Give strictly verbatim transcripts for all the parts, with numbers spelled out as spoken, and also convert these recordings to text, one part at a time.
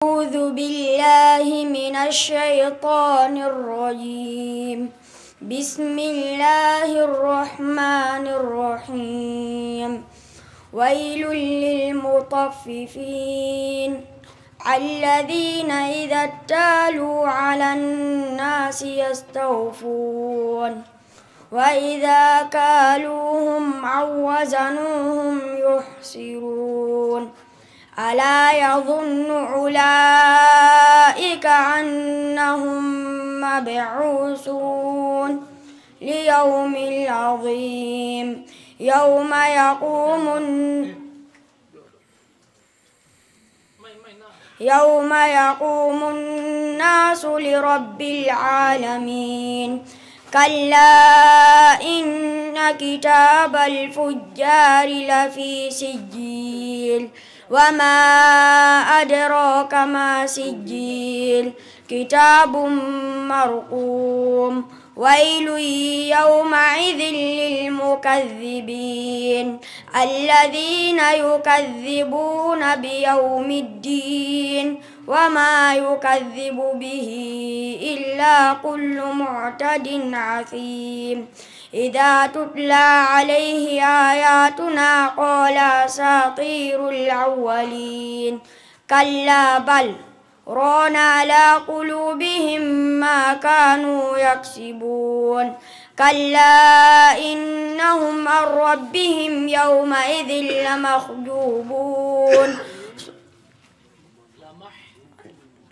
أعوذ بالله من الشيطان الرجيم. بسم الله الرحمن الرحيم. ويل للمطففين الذين إذا اكتالوا على الناس يستوفون وإذا كالوهم أو وزنوهم يخسرون. ألا يظن أولئك أنهم مبعوثون ليوم عظيم يوم يقوم الن- يوم يقوم الناس لرب العالمين. كلا إن كتاب الفجار لفي سجين. وما أدراك ما سجين. كتاب مرقوم. ويل يومئذ للمكذبين الذين يكذبون بيوم الدين وما يكذب به إلا كل معتد أثيم. إذا تتلى عليه آياتنا قال أساطير الأولين. كلا بل ران على قلوبهم ما كانوا يكسبون. كلا إنهم عن ربهم يومئذ لمحجوبون.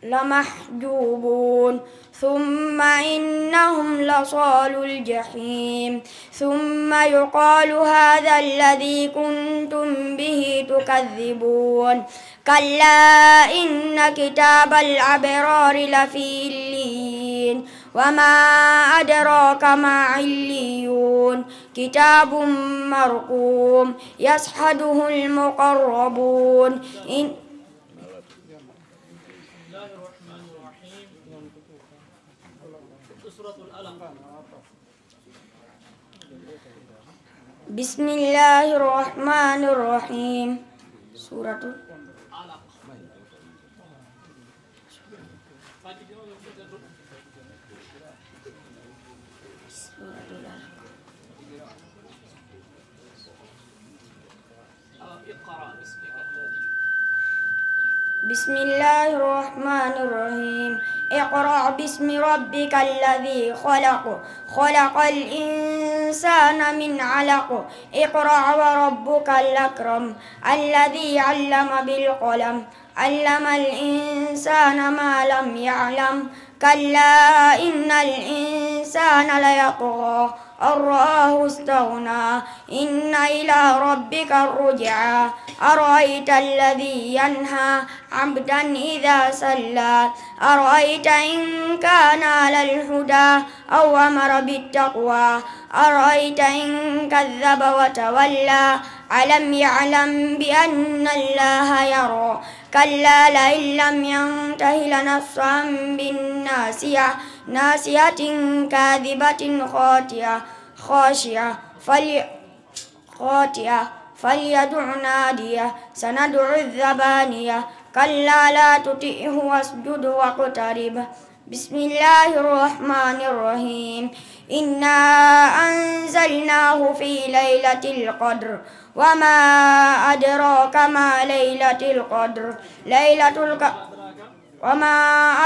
لمحجوبون. ثم إنهم لصالو الجحيم. ثم يقال هذا الذي كنتم به تكذبون. كلا إن كتاب الأبرار لفي عليين. وما أدراك ما عليون. كتاب مرقوم. يشهده المقربون. إن بسم الله الرحمن الرحيم. سورة العلق. بسم الله الرحمن الرحيم. سورة العلق. سورة العلق. بسم الله الرحمن الرحيم. اقرأ باسم ربك الذي خلق. خلق الإنسان من علق. اقرأ وربك الأكرم. الذي علم بالقلم. علم الإنسان ما لم يعلم. كلا إن الإنسان ليطغى أن رآه استغنى. إن إلى ربك الرجعى. أرأيت الذي ينهى عبدا إذا صلى. أرأيت إن كان على الهدى أو أمر بالتقوى. أرأيت إن كذب وتولى. ألم يعلم بأن الله يرى. كلا لئن لم ينته لنسفعا بالناصية. ناصية كاذبة خاطئة. خاشعة. فلي-، خاطئة. فليدع ناديه. سندع الزبانية. كلا لا تطعه واسجد واقترب. بسم الله الرحمن الرحيم. إنا أنزلناه في ليلة القدر. وما أدراك ما ليلة القدر. ليلة الق-، وما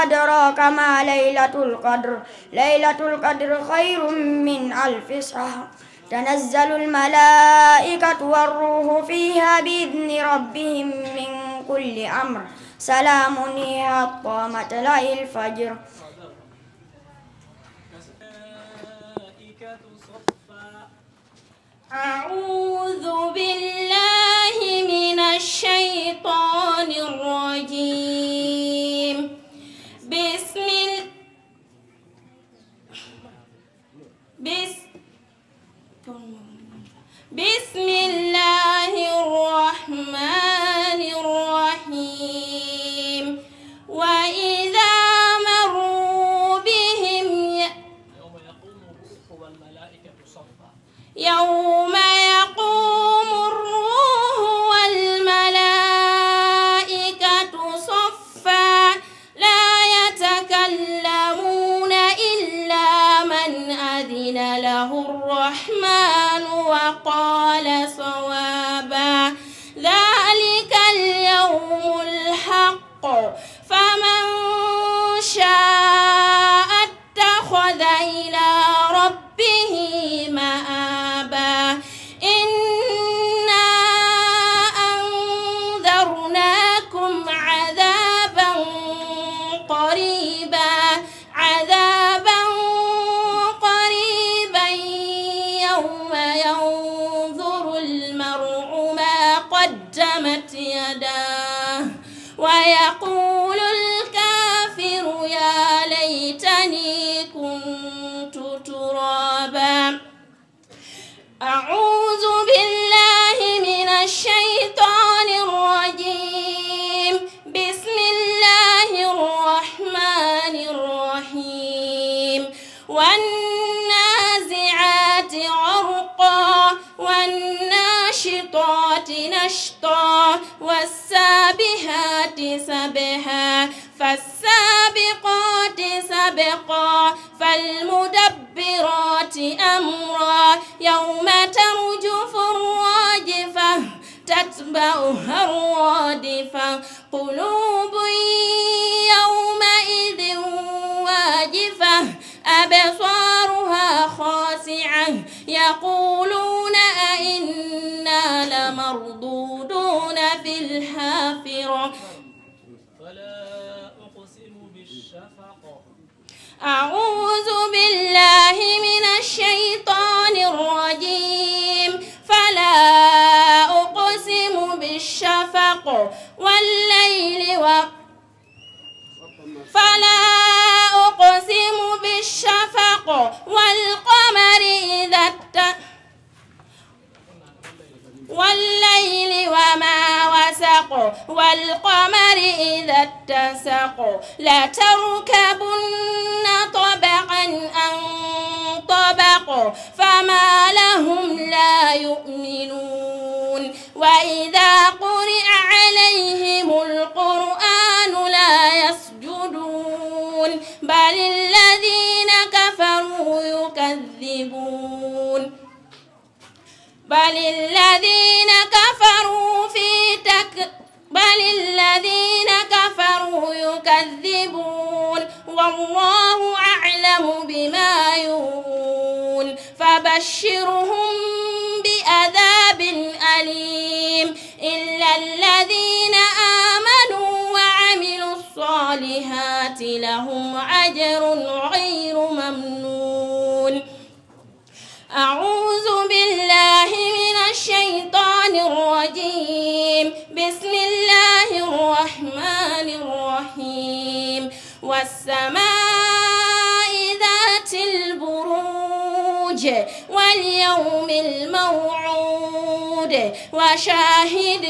أدراك ما ليلة القدر. ليلة القدر خير من ألف شهر. تنزل الملائكة والروح فيها بإذن ربهم من كل أمر. سلام هي حتى مطلع الفجر. أعوذ بالله من الشيطان الرجيم. بسم ال-، بس-، بسم الله الرحمن الرحيم. وإذا مروا بهم ي-، يوم يقوم الروح والملائكة صفا. فمن شاء اتخذ إلى ربه مآبا. إنا أنذرناكم عذابا قريبا، عذابا قريبا يوم ينظر المرء ما قدمت يداه ويقول الكافر يا ليتني كنت ترابا. أعوذ بالله من الشيطان الرجيم. بسم الله الرحمن الرحيم. والنازعات غرقا، والناشطات نشطا، والسابحات سبحا، فالسابقات سبقا، فالمدبرات أمرا، يوم ترجف الراجفة، تتبعها الرادفة، قلوب يومئذ واجفة، أبصارها خاشعة، يقولون أئنا لمردودون في الحافرة. فلا أقسم بالشفق. أعوذ بالله من الشيطان الرجيم. فلا أقسم بالشفق والليل و-، فلا أقسم بالشفق والقمر إذا ات-، والليل وما وسق، والقمر إذا اتسق، لتركبن طبقا عن طبق، فما لهم لا يؤمنون، وإذا قرئ عليهم القرآن لا يسجدون، بل الذين كفروا يكذبون. بل الذين كفروا في تك-، بل الذين كفروا يكذبون، والله أعلم بما يوعون، فبشرهم بعذاب أليم، إلا الذين آمنوا وعملوا الصالحات لهم أجر غير ممنون. أعوذ بالله من الشيطان الرجيم. بسم الله الرحمن الرحيم. والسماء ذات البروج. واليوم الموعود. وشاهد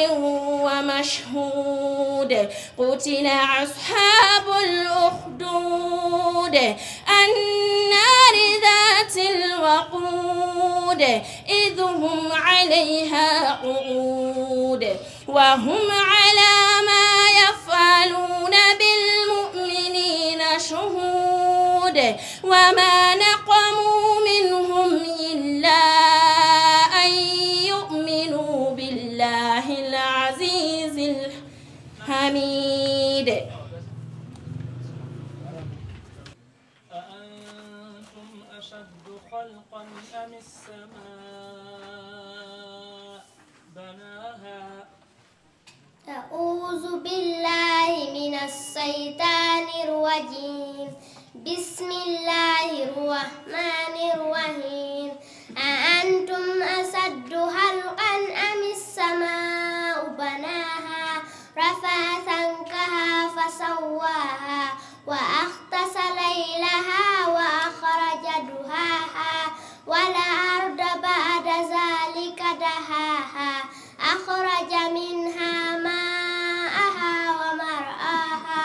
ومشهود. قتل أصحاب الأخدود. النار ذات الوقود. إذ هم عليها قعود. وهم على ما يفعلون بالمؤمنين شهود. وما نقموا منهم إلا أن يؤمنوا بالله العزيز الحميد. أأنتم أشد خلقا أم السماء بناها. أعوذ بالله من الشيطان الرجيم. بسم الله الرحمن الرحيم. أأنتم أشد خلقا أم السماء بناها رفع سمكها فسواها وأغطش ليلها وأخرج ضحاها والأرض بعد ذلك دحاها أخرج منها ماءها ومرعاها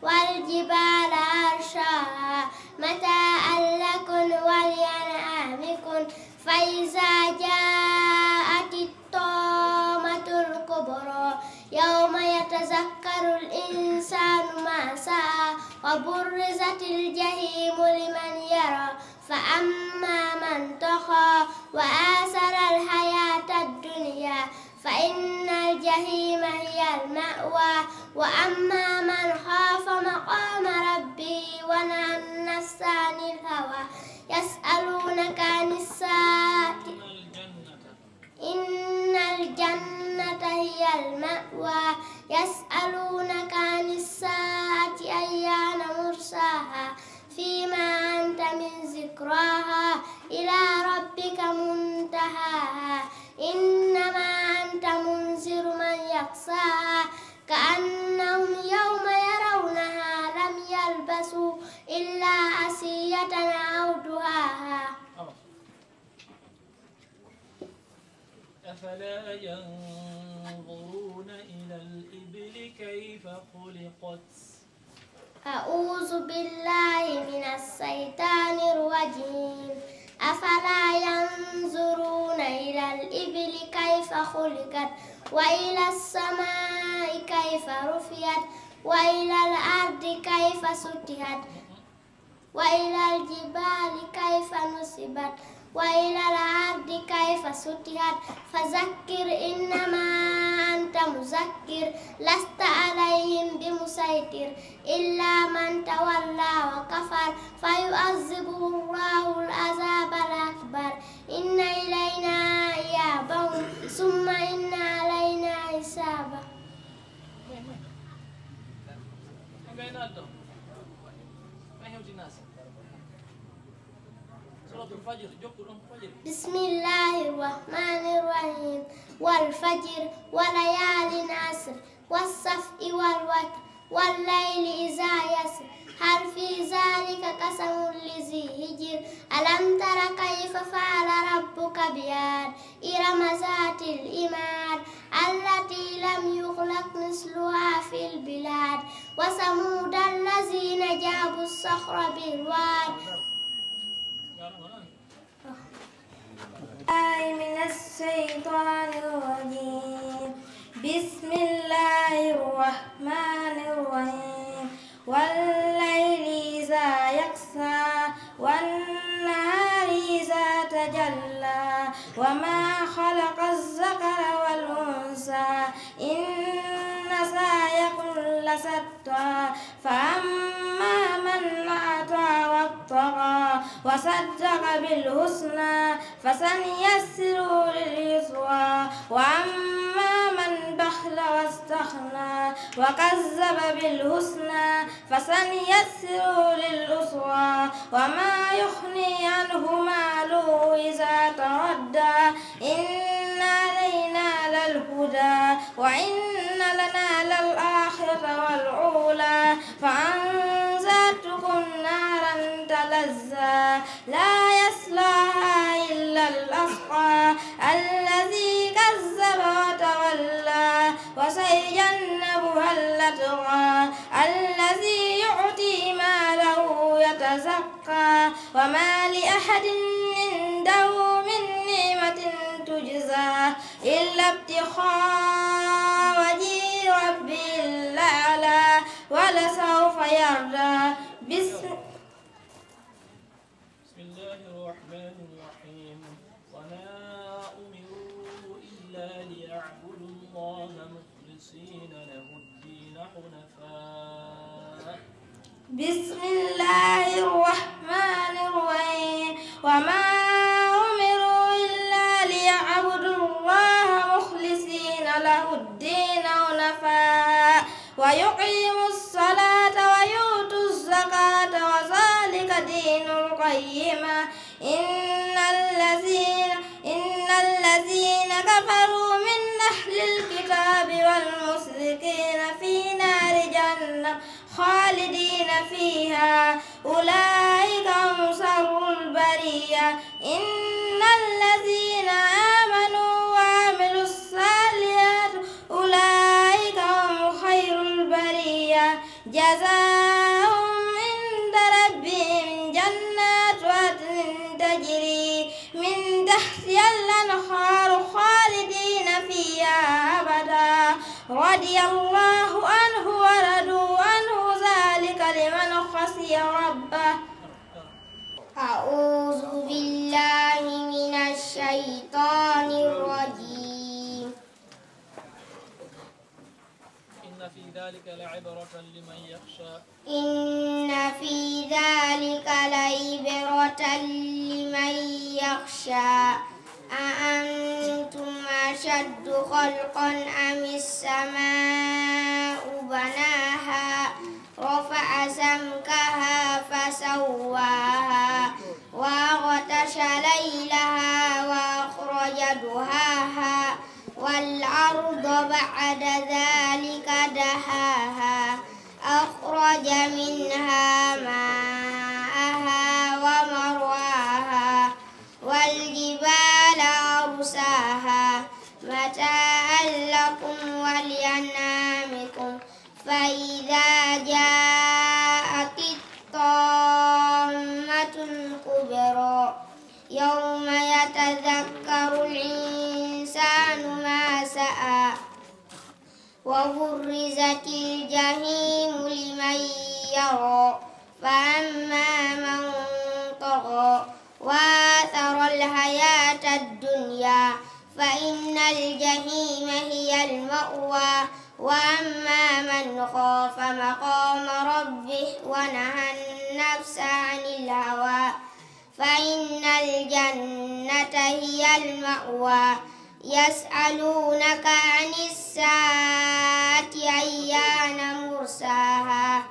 والجبال أرساها متاعا لكم ولأنعامكم فإذا جاءت الطامة الكبرى يوم يتذكر الإنسان ما سعى وبرزت الجحيم لمن يرى فأما من طغى وآثر الحياة الدنيا فإن الجحيم هي المأوى. وأما من خاف مقام ربه ونهى النفس عن الهوى يسألونك عن الساعة إن الجنة هي المأوى. يسألونك عن الساعة أيان مرساها. فيما أنت من ذكراها. إلى ربك منتهاها. إنما أنت منذر من يخشاها. كأنهم يوم يرونها لم يلبثوا إلا عشية أو ضحاها. أفلا ينظرون إلى الإبل كيف خلقت. أعوذ بالله من الشيطان الرجيم. أفلا ينظرون إلى الإبل كيف خلقت وإلى السماء كيف رفعت وإلى الأرض كيف سطحت وإلى الجبال كيف نصبت وإلى الأرض كيف سطحت. فذكر إنما أنت مذكر لست عليهم بمسيطر إلا من تولى وكفر فيعذبه الله العذاب الأكبر إن إلينا إيابهم ثم إن علينا حسابهم. بسم الله الرحمن الرحيم. والفجر وليال عشر والشفع والوتر والليل إذا يسر هل في ذلك قسم لذي حجر ألم تر كيف فعل ربك بعاد إرم ذات العماد التي لم يخلق مثلها في البلاد وثمود الذين جابوا الصخر بالواد. بالله من الشيطان الرجيم. بسم الله الرحمن الرحيم. والليل إذا يغشى والنهار إذا تجلى وما خلق الذكر والأنثى إن سعيكم لشتى فأما من أعطى واتقى وصدق بالحسنى فسنيسره لليسرى وأما من بخل واستغنى وكذب بالحسنى فسنيسره للعسرى وما يغني عنه ماله إذا تردى إن علينا للهدى وإن لنا للآخرة والأولى فأنذرتكم نارا تلظى لا يصلاها إلا الأشقى الذي كذب وتولى وسيجنبها الأتقى الذي يؤتي ماله يتزكى وما لأحد عنده من نعمة تجزى إلا ابتغاء وجه ربه الأعلى ولسوف يرضى. بسم بسم الله الرحمن الرحيم. وما أمروا إلا ليعبدوا الله مخلصين له الدين حنفاء. بسم الله الرحمن الرحيم. وما أمروا إلا ليعبدوا الله مخلصين له الدين حنفاء ويقيموا الصلاة ويؤتوا الزكاة وذلك دين القيمة إن الذين إن الذين كفروا من أهل الكتاب والمشركين في نار جهنم خالدين فيها أولئك هم شر البرية إن الذين آمنوا وعملوا الصالحات أولئك هم خير البرية جزاؤهم عند ربهم جنات عدن تجري من تحتها الأنهار خالدين فيها أبدا رضي الله عنه ورضوا عنه ذلك لمن خشي ربه. أعوذ بالله من الشيطان الرجيم. ذلك لعبرة لمن يخشى. إن في ذلك لعبرة لمن يخشى. أأنتم أشد خلقا أم السماء بناها رفع سمكها فسواها وأغطش ليلها وأخرج ضحاها والأرض بعد ذلك دحاها أخرج منها ماءها ومرعاها والجبال أرساها متاعا لكم ولأنعامكم فإذا جاءت الطامة الكبرى يوم يتذكر الإنسان ما سعى وبرزت الجحيم لمن يرى فأما من طغى وآثر الحياة الدنيا فإن الجحيم هي المأوى وأما من خاف مقام ربه ونهى النفس عن الهوى فإن الجنة هي المأوى يسألونك عن الساعة أيان مرساها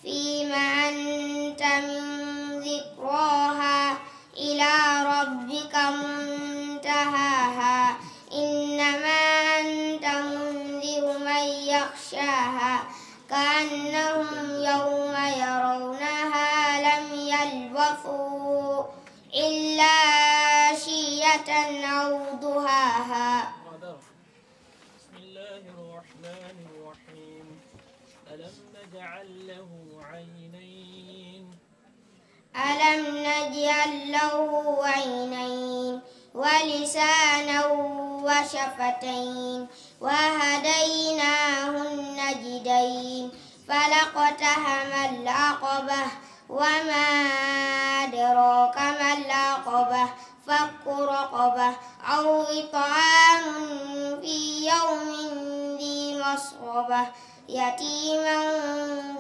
فيم أنت من ذكراها إلى ربك منتهاها إنما أنت منذر من يخشاها كأنهم يوم يرونها لم يلبثوا إلا عشية أو ضحاها. بسم الله الرحمن الرحيم. ألم نجعل له عينين. ألم نجعل له عينين ولسانا وشفتين وهديناه النجدين فلا اقتحم العقبة وما أدراك ما العقبة فك رقبة أو إطعام في يوم ذي مسغبة يتيما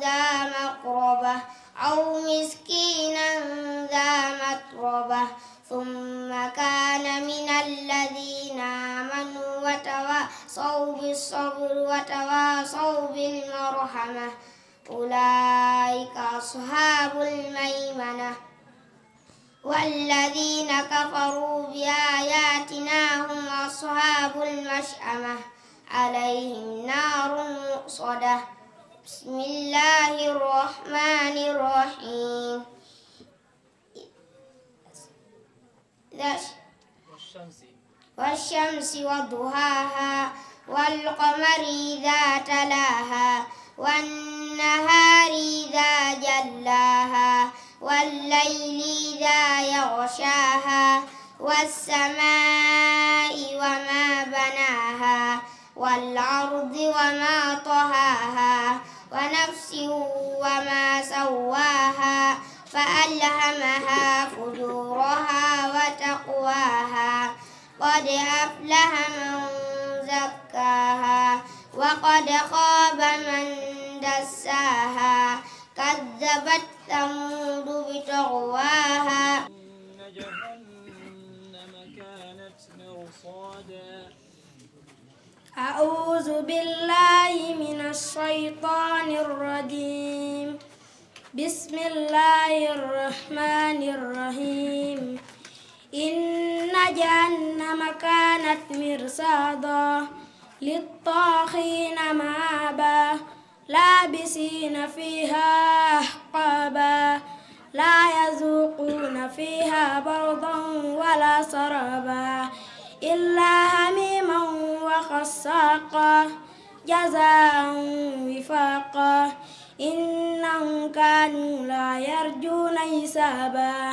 ذا مقربة أو مسكينا ذا متربة ثم كان من الذين آمنوا وتواصوا بالصبر وتواصوا بالمرحمة أولئك أصحاب الميمنة والذين كفروا بآياتنا هم أصحاب المشأمة عليهم نار مؤصدة. بسم الله الرحمن الرحيم. والشمس. والشمس وضحاها والقمر إذا تلاها والنهار إذا جلاها والليل إذا يغشاها والسماء وما بناها والأرض وما طحاها ونفس وما سواها فألهمها فجورها وتقواها قد أفلح من زكاها وقد خاب من دساها كذبت ثمود بطغواها إن جهنم كانت مرصادا. أعوذ بالله من الشيطان الرجيم. بسم الله الرحمن الرحيم. إن جهنم كانت مرصادا للطاغين مآبا لابثين فيها أحقابا لا يذوقون فيها بردا ولا شرابا إلا حميما وغساقا جزاء وفاقا إنهم كانوا لا يرجون حسابا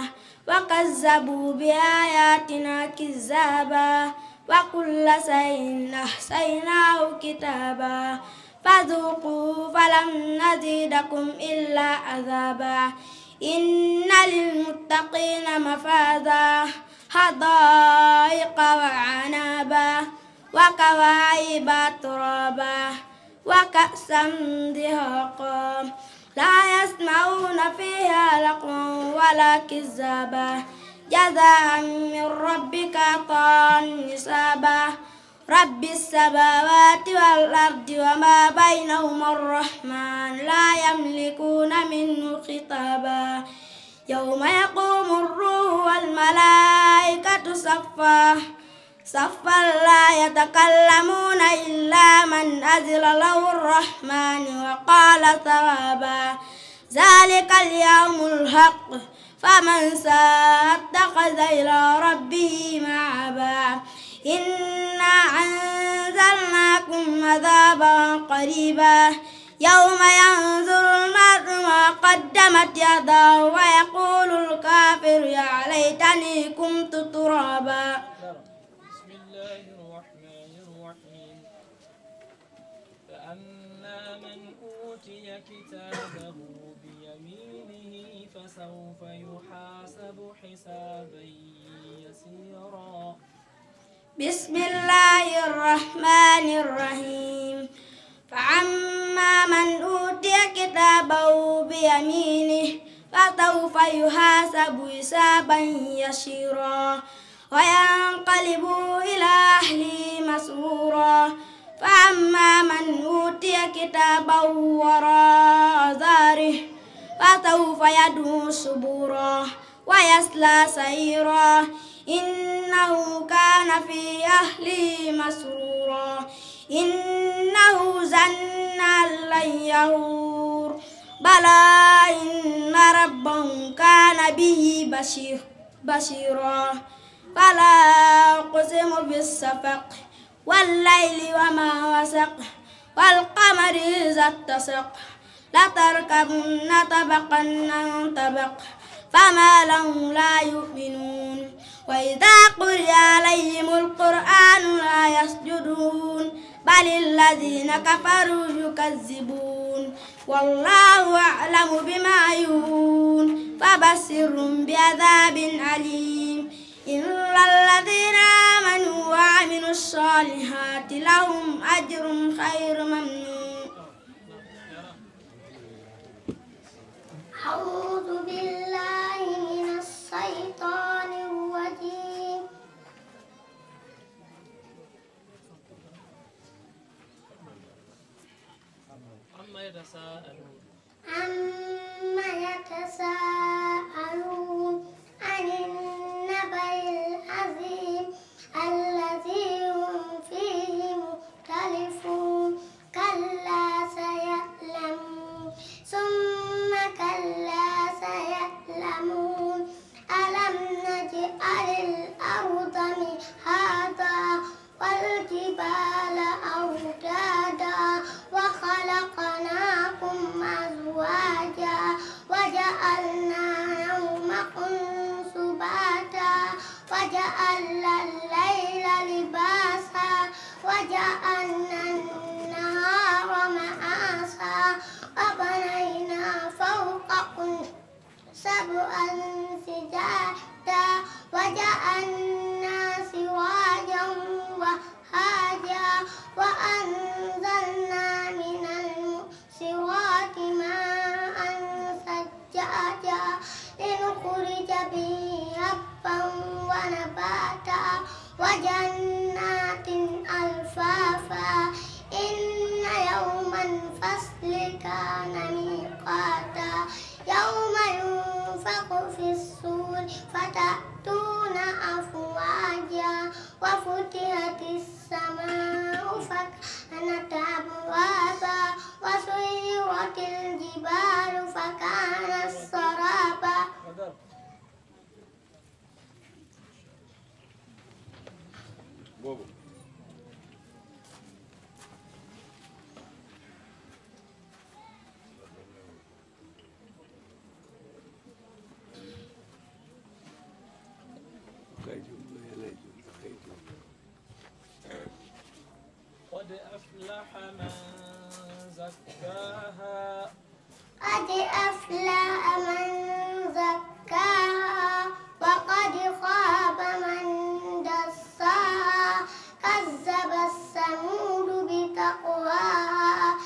وكذبوا بآياتنا كذابا وكل شيء أحصيناه كتابا فذوقوا فلن نزيدكم إلا عذابا إن للمتقين مفازا حدائق وأعنابا وكواعب أترابا وكأسا دهاقا. لا يسمعون فيها لغوا ولا كذابا. جزاء من ربك عطاء حسابا. رب السماوات والأرض وما بينهما الرحمن. لا يملكون منه خطابا. يوم يقوم الروح والملائكة صفا صفا لا يتكلمون إلا من أذن له الرحمن وقال صوابا. ذلك اليوم الحق. فمن شاء اتخذ إلى ربه مآبا. إنا أنذرناكم عذابا قريبا. يوم ينظر المرء ما قدمت يداه ويقول الكافر يا ليتني كنت ترابا. بسم الله الرحمن الرحيم. فأما من أوتي كتابه بيمينه فسوف يحاسب حسابا يسيرا. بسم الله الرحمن الرحيم. فأما من أوتي كتابه بيمينه فسوف يحاسب حسابا يسيرا وينقلب إلى أهله مسرورا. فأما من أوتي كتابه وراء ظهره فسوف يدعو ثبورا ويصلى سعيرا. إنه كان في أهله مسرورا. إنه ظن أن لن يحور. بلى إن ربه كان به بشير-، بشيرا. فلا أقسم بالشفق والليل وما وسق والقمر إذا اتسق لتركبن طبقا عن طبق فما لهم لا يؤمنون. وإذا قرئ عليهم القرآن لا يسجدون بل الذين كفروا يكذبون والله أعلم بما يوعون فبشرهم بعذاب أليم. إلا الذين آمنوا وعملوا الصالحات لهم أجر غير ممنون. أعوذ بالله من الشيطان الرجيم. عم يتساءلون. عم يتساءلون عن النبأ العظيم الذي هم فيه مختلفون. كلا سيعلمون ثم كلا سيعلمون. ألم نجعل الأرض مهادا والجبال أوتادا وخلقناكم أزواجا وجعلنا نومكم سباتا وجعلنا الليل لباسا وجعلنا النهار معاشا وبنينا فوقكم سبعا شدادا وجعلنا سراجا وهاجا وأنزلنا من المعصرات ماء ثجاجا لنخرج به حبا ونباتا وجنات ألفافا. إن يوم الفصل كان ميقاتا. يوم ينفخ في الصور فتأتون أفواجا وفتحت السماء فكانت أبوابا وسيرت الجبال فكانت سرابا. قد أفلح من زكاها. قد أفلح من زكاها وقد خاب من دساها. كذبت ثمود بطغواها.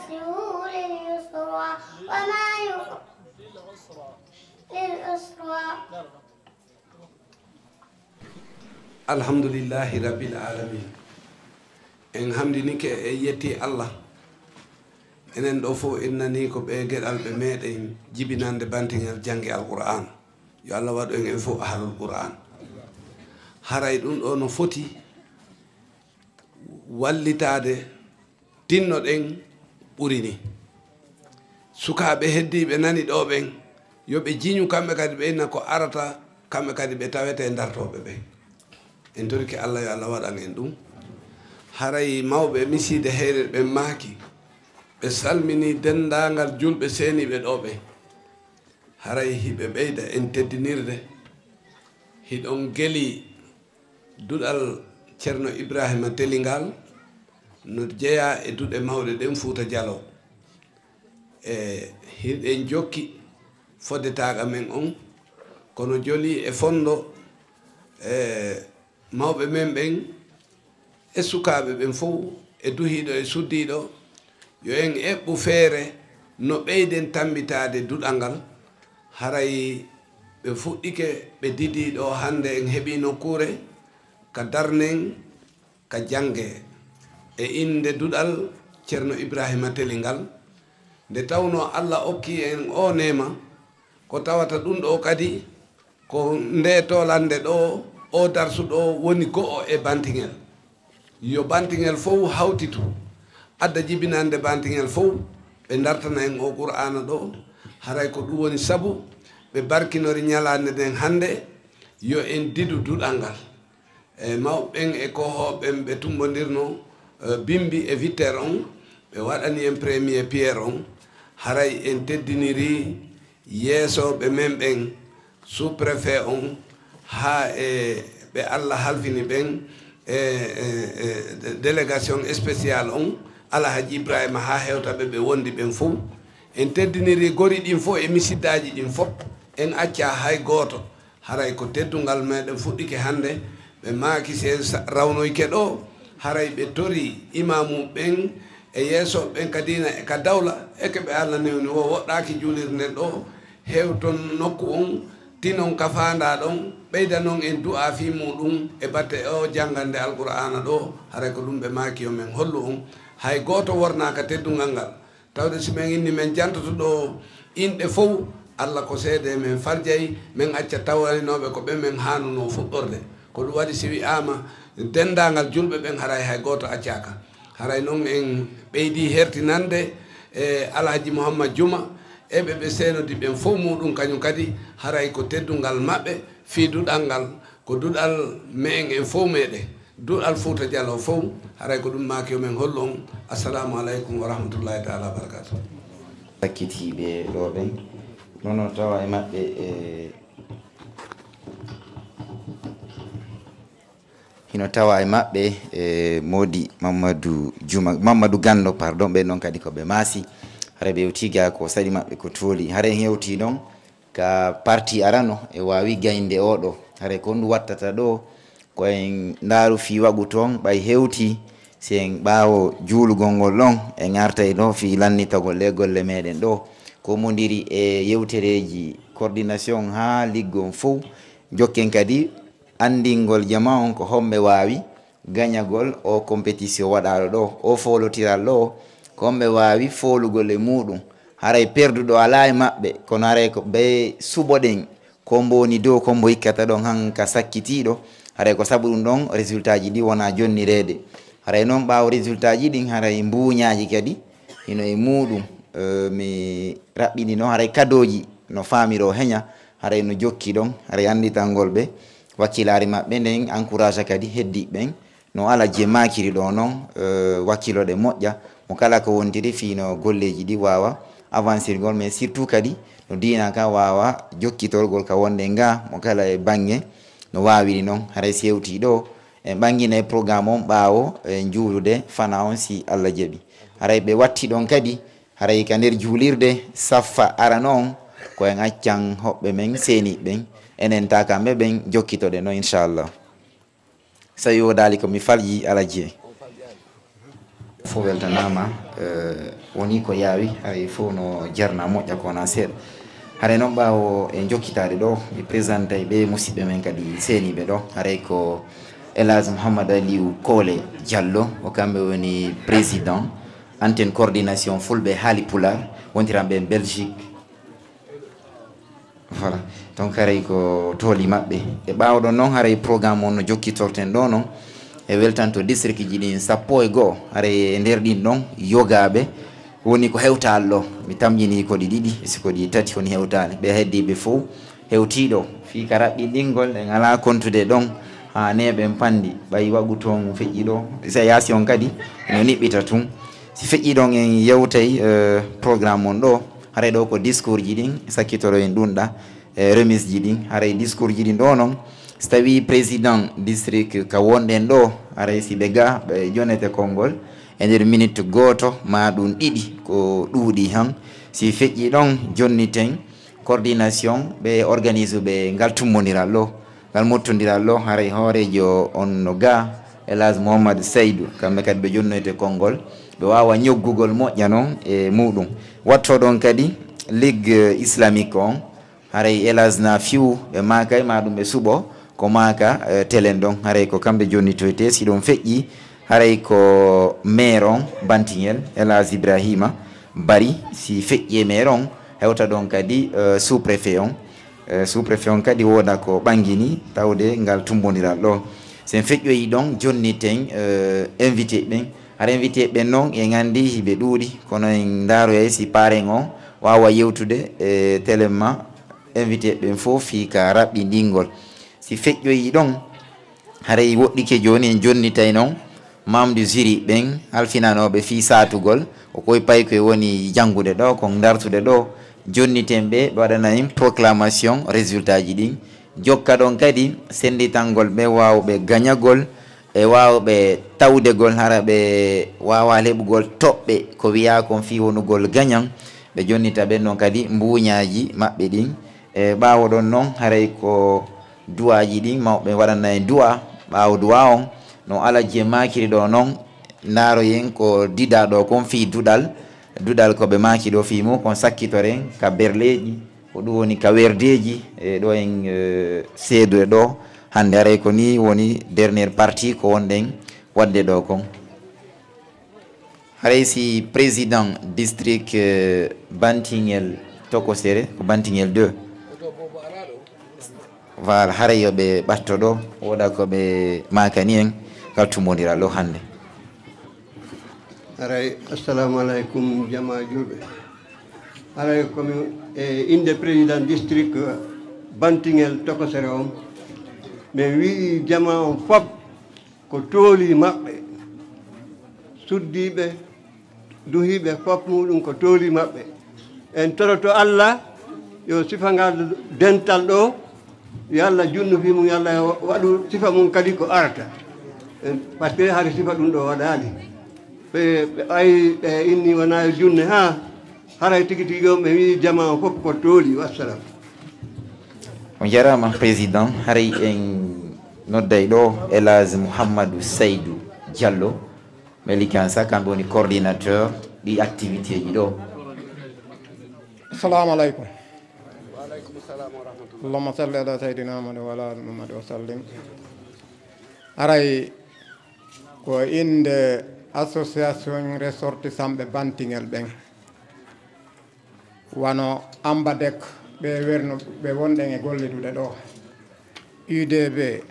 لليسرى وما يخ- للعسرى. Alhamdulillahi Rabbil Alamin. En hamdinike e yetti Allah. Enen ɗo fof en nani ko ɓe geɗal ɓe meɗen jibinande bantingel jannge Alqur'an. Yo Allah waɗu en en fof ahlul Qur'an. Haray ɗum ɗo no foti wallitaade tinnoɗen ɓuri ni. Sukaaɓe heddiiɓe nani ɗo ɓen, yo ɓe jiñu kamɓe kadi ɓe inna ko arata, kamɓe kadi ɓe tawete dartooɓe ɓen. En torike Allah yo Allah waɗan en ɗum. Haray mawɓe misiide heyre ɓen maaki, ɓe salmini denndaangal julɓe seeniiɓe ɗo ɓe. Haray hiɓe ɓeyda en teddinirde. Hiɗon geli duɗal Ceerno Ibrahima Telingal no jeyaa e duɗe mawɗe ɗen Fuuta Jaloo. E hiɗen jokki fodde taaqa men on, kono joli e fondo, e mawɓe men ɓen, e sukaaɓe ɓen fof, e duhiiɗo e suddiiɗo, yo en eɓɓu feere no ɓeyden tammbitaade duɗal ngal. Haray ɓe fuɗɗike, ɓe didii ɗo hannde, en heɓii nokkuure ka darnen, ka jannge, e innde duɗal Ceerno Ibrahima Telingal. Nde tawnoo Allah okkii en oo neema, ko tawata ɗum ɗo kadi ko nde toolannde ɗo, o darsu ɗo woni go'o e bantingel. Yo bantingel fof hawtitu, adda jibinande bantingel fof, ɓe dartana en o Qur'aana ɗo. Haray ko ɗum woni sabu ɓe barkinori ñalaande nden hannde, yo en didu duɗal ngal. E mawɓe ɓen e kohooɓe ɓen ɓe tumbondirno, eh, bimbi e witter on, ɓe waɗani en premier pierre on. Haray en teddiniri yeesooɓe men ɓen, sous-préfet on, haa e ɓe Allah halfini ɓen, e, e, e, délégation spéciale on, Alhaji Ibrahima, haa hewta ɓe, ɓe wondi ɓen fof. En teddiniri gori ɗin fof e misiddaaji ɗin fof. En accaa hay gooto. Haray ko teddungal meɗen fuɗɗike hannde. Ɓe maaki si en sa-, rawnoyke ɗo, haray ɓe tori imaamu ɓen e yeeso ɓen ka diina e ka dawla, eke ɓe Allah newni wo woɗɗaaki juulirde nden ɗo, hewton nokku on, tinon ka faandaa ɗon, ɓeydanon en du'a fii muuɗum e batte o janngande Alqur'aana ɗo, haray ko ɗum ɓe maaki yo men hollu on. Hay gooto wornaaka teddungal ngal. Tawde si men inni men jantoto ɗo inɗe fow, Allah ko seede men farjay, men acca tawaynooɓe ko ɓe men haanunoo fuɗɗorde. Ko ɗum waɗi si wi'aama denndaangal julɓe ɓen haray hay gooto accaaka. Haray non en ɓeydi hertinande e Alhaji Muhammad Juma e ɓe ɓe seenodi ɓen fow muuɗum kañum kadi haray ko teddungal maɓɓe fii duɗal ngal, ko duɗal me'en en fow meɗen. Duɗal Fuuta Jaloo fow, haray ko ɗum maaki yo men hollu on. Assalamu aleykum wa rahmatullahi taala wa barakatuh. Sakkitiiɓe ɗo ɓen, nono tawa e maɓɓe, e, hino tawa e maɓɓe, e, Modi Mamadou Juma, Mamadou Gando, pardon, ɓe noon kadi ko ɓe maasi. Haray ɓe yewti ga ko saɗi maɓɓe ko tooli. Haray en yewti noon ka parti arano e waawi gaynde oɗo. Haray ko ndu wattata ɗo, ko en ndaaru fii waɗu toon, ɓay hewti, si en ɓaawo juulugol ngol ɗon, en artay ɗo fii lannitagol ɗe golle meɗen ɗo. Ko mondiri e yewtereeji coordination haa liggo on fow, jokken kadi anndingol jama on ko homɓe waawi gañagol o compétition waɗaaɗo ɗo, o foolotiral ɗo, ko homɓe waawi foolugol e muuɗum. Haray perduɗo alaa e maɓɓe, kono haray ko ɓe suɓoɗen, ko mbo woni dow, ko mbo hikkata ɗon han ka sakkitiiɗo. Haray ko sabu ɗum ɗon résultat ji ɗi wona jonnireede. Haray noon ɓaawo résultat ji ɗin, haray mbuuñaaji kadi hino e muuɗum. Eh, mi raɓɓini noon, haray kadooji no faamiro heña, haray no jokki ɗon, haray annditangol ɓe wakkilaare maɓɓe nden encourage kadi heddiiɓe ɓen. No Alhaji maakiri ɗo noon, eh, wakkiloɗe moƴƴa, mo kala ko wontiri fii no golleeji ɗi waawa avancirgol, mais surtout kadi no diina ka waawa jokkitorgol ka wonde nga, mo kala e baŋŋe no waawiri noon. Haray si hewtii ɗo, en ɓannginay programme on ɓaawo, eh, juulude fana on si Allah jaɓi. Haray ɓe watti ɗon kadi, haray ka nder juulirde saffa arano on, ko en accan hoɓɓe men seeni ɓen, enen takamɓe ɓen jokkitoɗen ɗon, inchallah. So tawi wodaali ko mi falji, Alhaji. Fof weltanaama, eh, Woni ko yaawi, haray fof no jarna moƴƴa ko wonaa seeɗa. Haray noon, ɓaawo e jokkitaade ɗo, mi présentay ɓe musidɓe men kadi seeniiɓe ɗo. Haray ko El Hadj Mouhammad Aliou Kole Diallo, o kamɓe woni président antenne coordination fulɓe haali pulaar, wontiranɓe en Belgique. Voilà. Donc haray ko tooli maɓɓe. E ɓaawo ɗon noon, haray programme on no jokkitorten ɗo noon. E weltanto district ji ɗin sappo e go'o. Haray e nder ɗin ɗon, yogaaɓe woni ko hewtaali ɗo. Mi tamƴinii ko ɗi ɗiɗi, si ko ɗi tati woni hewtaali. Ɓe heddiiɓe fof hewtii ɗo. Fii ka raɓɓinɗingol, en alaa kontude ɗon haa neeɓen panndi. Ɓay waɗu toon feƴƴi ɗo. Si a yaasi on kadi, no niɓɓita tun. Si feƴƴi ɗon en yewtay, eh, programme on ɗo. Haray ɗo ko discours ji ɗin, sakkitoro en ɗun ɗa, e remise ji ɗin. Haray discours ji ɗin ɗo non, si tawi président district ka wonɗen ɗo, haray si ɓe ga, ɓe jonnete konngol e nder minute gooto maa ɗun ɗiɗi, ko ɗuuɗi han. Si feƴƴi ɗon, jonniten coordination ɓe organise ɓe ngal tummbondiral ɗo. Ngal mottondiral ɗo, haray hooreejo on no ga, El Hadj Mouhammad Saydou, kamɓe kadi ɓe jonnoyte konngol, ɓe waawa ñoggugol moƴƴa non e muɗum. Watto ɗon kadi Ligue Islamique on, haray El Hadj na fiw, ɓe maakay ma ɗum ɓe suɓo, ko maaka, eh, telen ɗon, haray ko kamɓe jonnitoyte, si ɗon feƴƴi, haray ko maire on, Bantiŋel, El Hadj Ibrahima Bari, si feƴƴi e maire on, hewta ɗon kadi, eh, sous-préfet on, Eh, sous-préfet on kadi wooda ko ɓanngini tawde ngal tummbondiral ɗo. Sen feƴƴoyi ɗon, jonniten, eh, invité ɓen. Hara invité ɓen noon, en anndi hiɓe ɗuuɗi, kono en ndaaroyay si paaren on waawa yewtude e telen ma invité ɓen fof fii ka raɓɓinɗingol. Si feƴƴoyi ɗon, haray woɗɗike jooni en jonnitay noon membre du jury ɓen halfinanooɓe fii saatugol, ko koye paykoye woni janngude ɗo, ko ndartude ɗo, jonniten ɓe, ɓe waɗana en proclamation résultat ji ɗin. Jokka ɗon kadi sennditangol ɓe waawɓe gañagol e waawɓe tawdegol, hara ɓe waawaa heɓugol toɓɓe ko wiyaa kon fii wonugol gañan, ɓe jonnita ɓen ɗon kadi mbuuñaaji maɓɓe ɗin. E ɓaawo ɗon noon, haray ko duwaaji ɗin, mawɓe waɗana en duwaa. Ɓaawo duwaa on, no alajje maakiri ɗo noon, ndaaroyen ko didaa ɗo kon fii duɗal. Duɗal ko ɓe maaki ɗo fii mum, kon sakkitoren ka berleeji, ko ɗum woni ka werdeeji, e ɗo en, eh, seedude ɗo hannde. Haray ko nii woni dernière partie ko wonɗen waɗde ɗo kon. Haray si président district, eh, Bantingel Tokosere, ko Bantingel deux. Voilà, haray yo ɓe ɓatto ɗo, wooda ko ɓe maakani en, ngal tummbondiral ɗo hannde. Haray, assalamu aleykum, jamaa juulɓe. Haray ko mi, e innde président district Bantingel Tokosere on, min wi'i jamaa on fop, ko tooli maɓɓe, suddiiɓe, duhiiɓe, fof muɗum ko tooli maɓɓe. En toroto Allah yo sifa ngal dental ɗo, yo Allah junnu fii mum, yo Allah waɗu sifa mum kadi ko arata. En, par ce que hari sifa ɗum ɗo waɗaali. Ɓe, ɓe ayi, ɓe inni wonaa yo junne haa, haray tigi tigi on ɓe wi'i jamaa on fof ko tooli. Wassalam. On jaraama, président. Haray en nodday ɗo El Hadj Mouhamadou Saydou Diallo, Melikansa, kamɓe woni coordinateur ɗi activité ji ɗo. Assalamu aleykum. Allahumma salli ala sayyidina Muhammad wa ala ali Muhammad wa sallim. Haray ko innde association ressortissantɓe Bantingel ɓen. Wano Ambadec, ɓe werno, ɓe wonɗen e gollidude ɗo. U D B,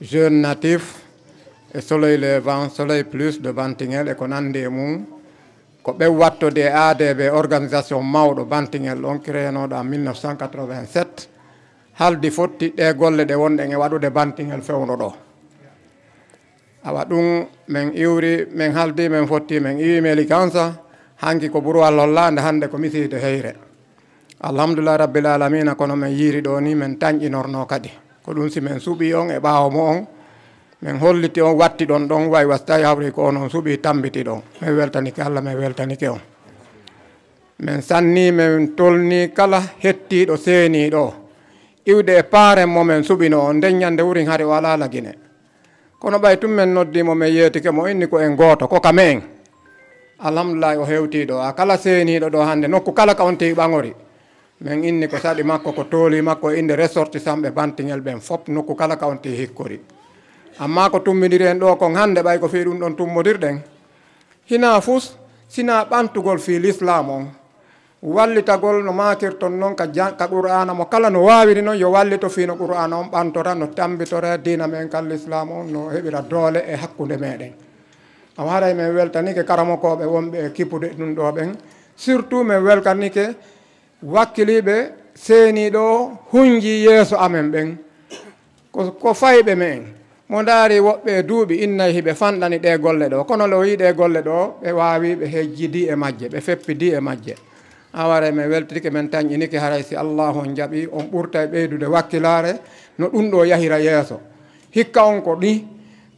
Jeune Natif, e Soleil Levant, Soleil Plus de Bantingel, e ko nandi e mum. Ko ɓe wattode e A D B, organisation mawɗo Bantingel ɗon, créé-nooɗo en mille neuf cent quatre-vingt-sept, haldi fotti ɗe golle ɗe wonɗen e waɗude Bantingel fewndo ɗo. Awa ɗum, min iwri, min haldi, min fotti, min iwi Melikansa, hanki ko burwal hollaande, hannde ko misiide heyre. Alhamdulillahi Rabbil Alamina, kono min yiiri ɗo ni, min tanƴinorno kadi. Ko ɗum si min suɓi on e ɓaawo mo on, min holliti on, watti ɗon ɗon, way was tawi hawri ko onon suɓi, tambiti ɗon. Min weltanike Allah, min weltanike on. Min sanni, min tolni kala hettiiɗo seeniiɗo. Iwde e paaren mo min suɓino on, nden ñande wurin hari o alaa Lagine. Kono ɓay tun min noddi mo, min yeetike mo, inni ko en gooto, ko ka me'en. Alhamdulillahi, o hewtii ɗo. A kala seeniiɗo ɗo hannde, nokku kala ka on tewi ɓaŋori. Men inni ko saɗi makko, ko tooli makko e innde ressortissantɓe Bantingel ɓen fop, nokku kala ka on tewi hikkori. Amma ko tummbindiri en ɗo kon hannde, ɓay ko fii ɗum ɗon tummbodirɗen. Hinaa fus, sinaa ɓantugol fii Lislaam on. Wallitagol no maakirton non ka jan-, ka Qur'aana mo kala no waawiri non, yo wallito fii no Qur'aana on ɓantora, no tammbitora diina men kan Lislaam on, no heɓira doole e hakkunde meɗen. Awa haray men weltanike karamokooɓe wonɓe e kippude ɗum ɗo ɓen. Surtout men weltanike wakkiliiɓe seeniiɗo hunji yeeso amen ɓen. Ko, ko fayɓe men. Mo ndaari woɓɓe e duuɓi innay hiɓe fanɗani ɗee golle ɗo. Kono le o yii ɗee golle ɗo, ɓe waawi, ɓe hejjidi e majje, ɓe feppidi e majje. Awa haray men weltitike, men tanƴinike, haray si Allaahu on jaɓi, on ɓurtay ɓeydude wakkilaare no ɗum ɗo yahira yeeso. Hikka on ko ɗi,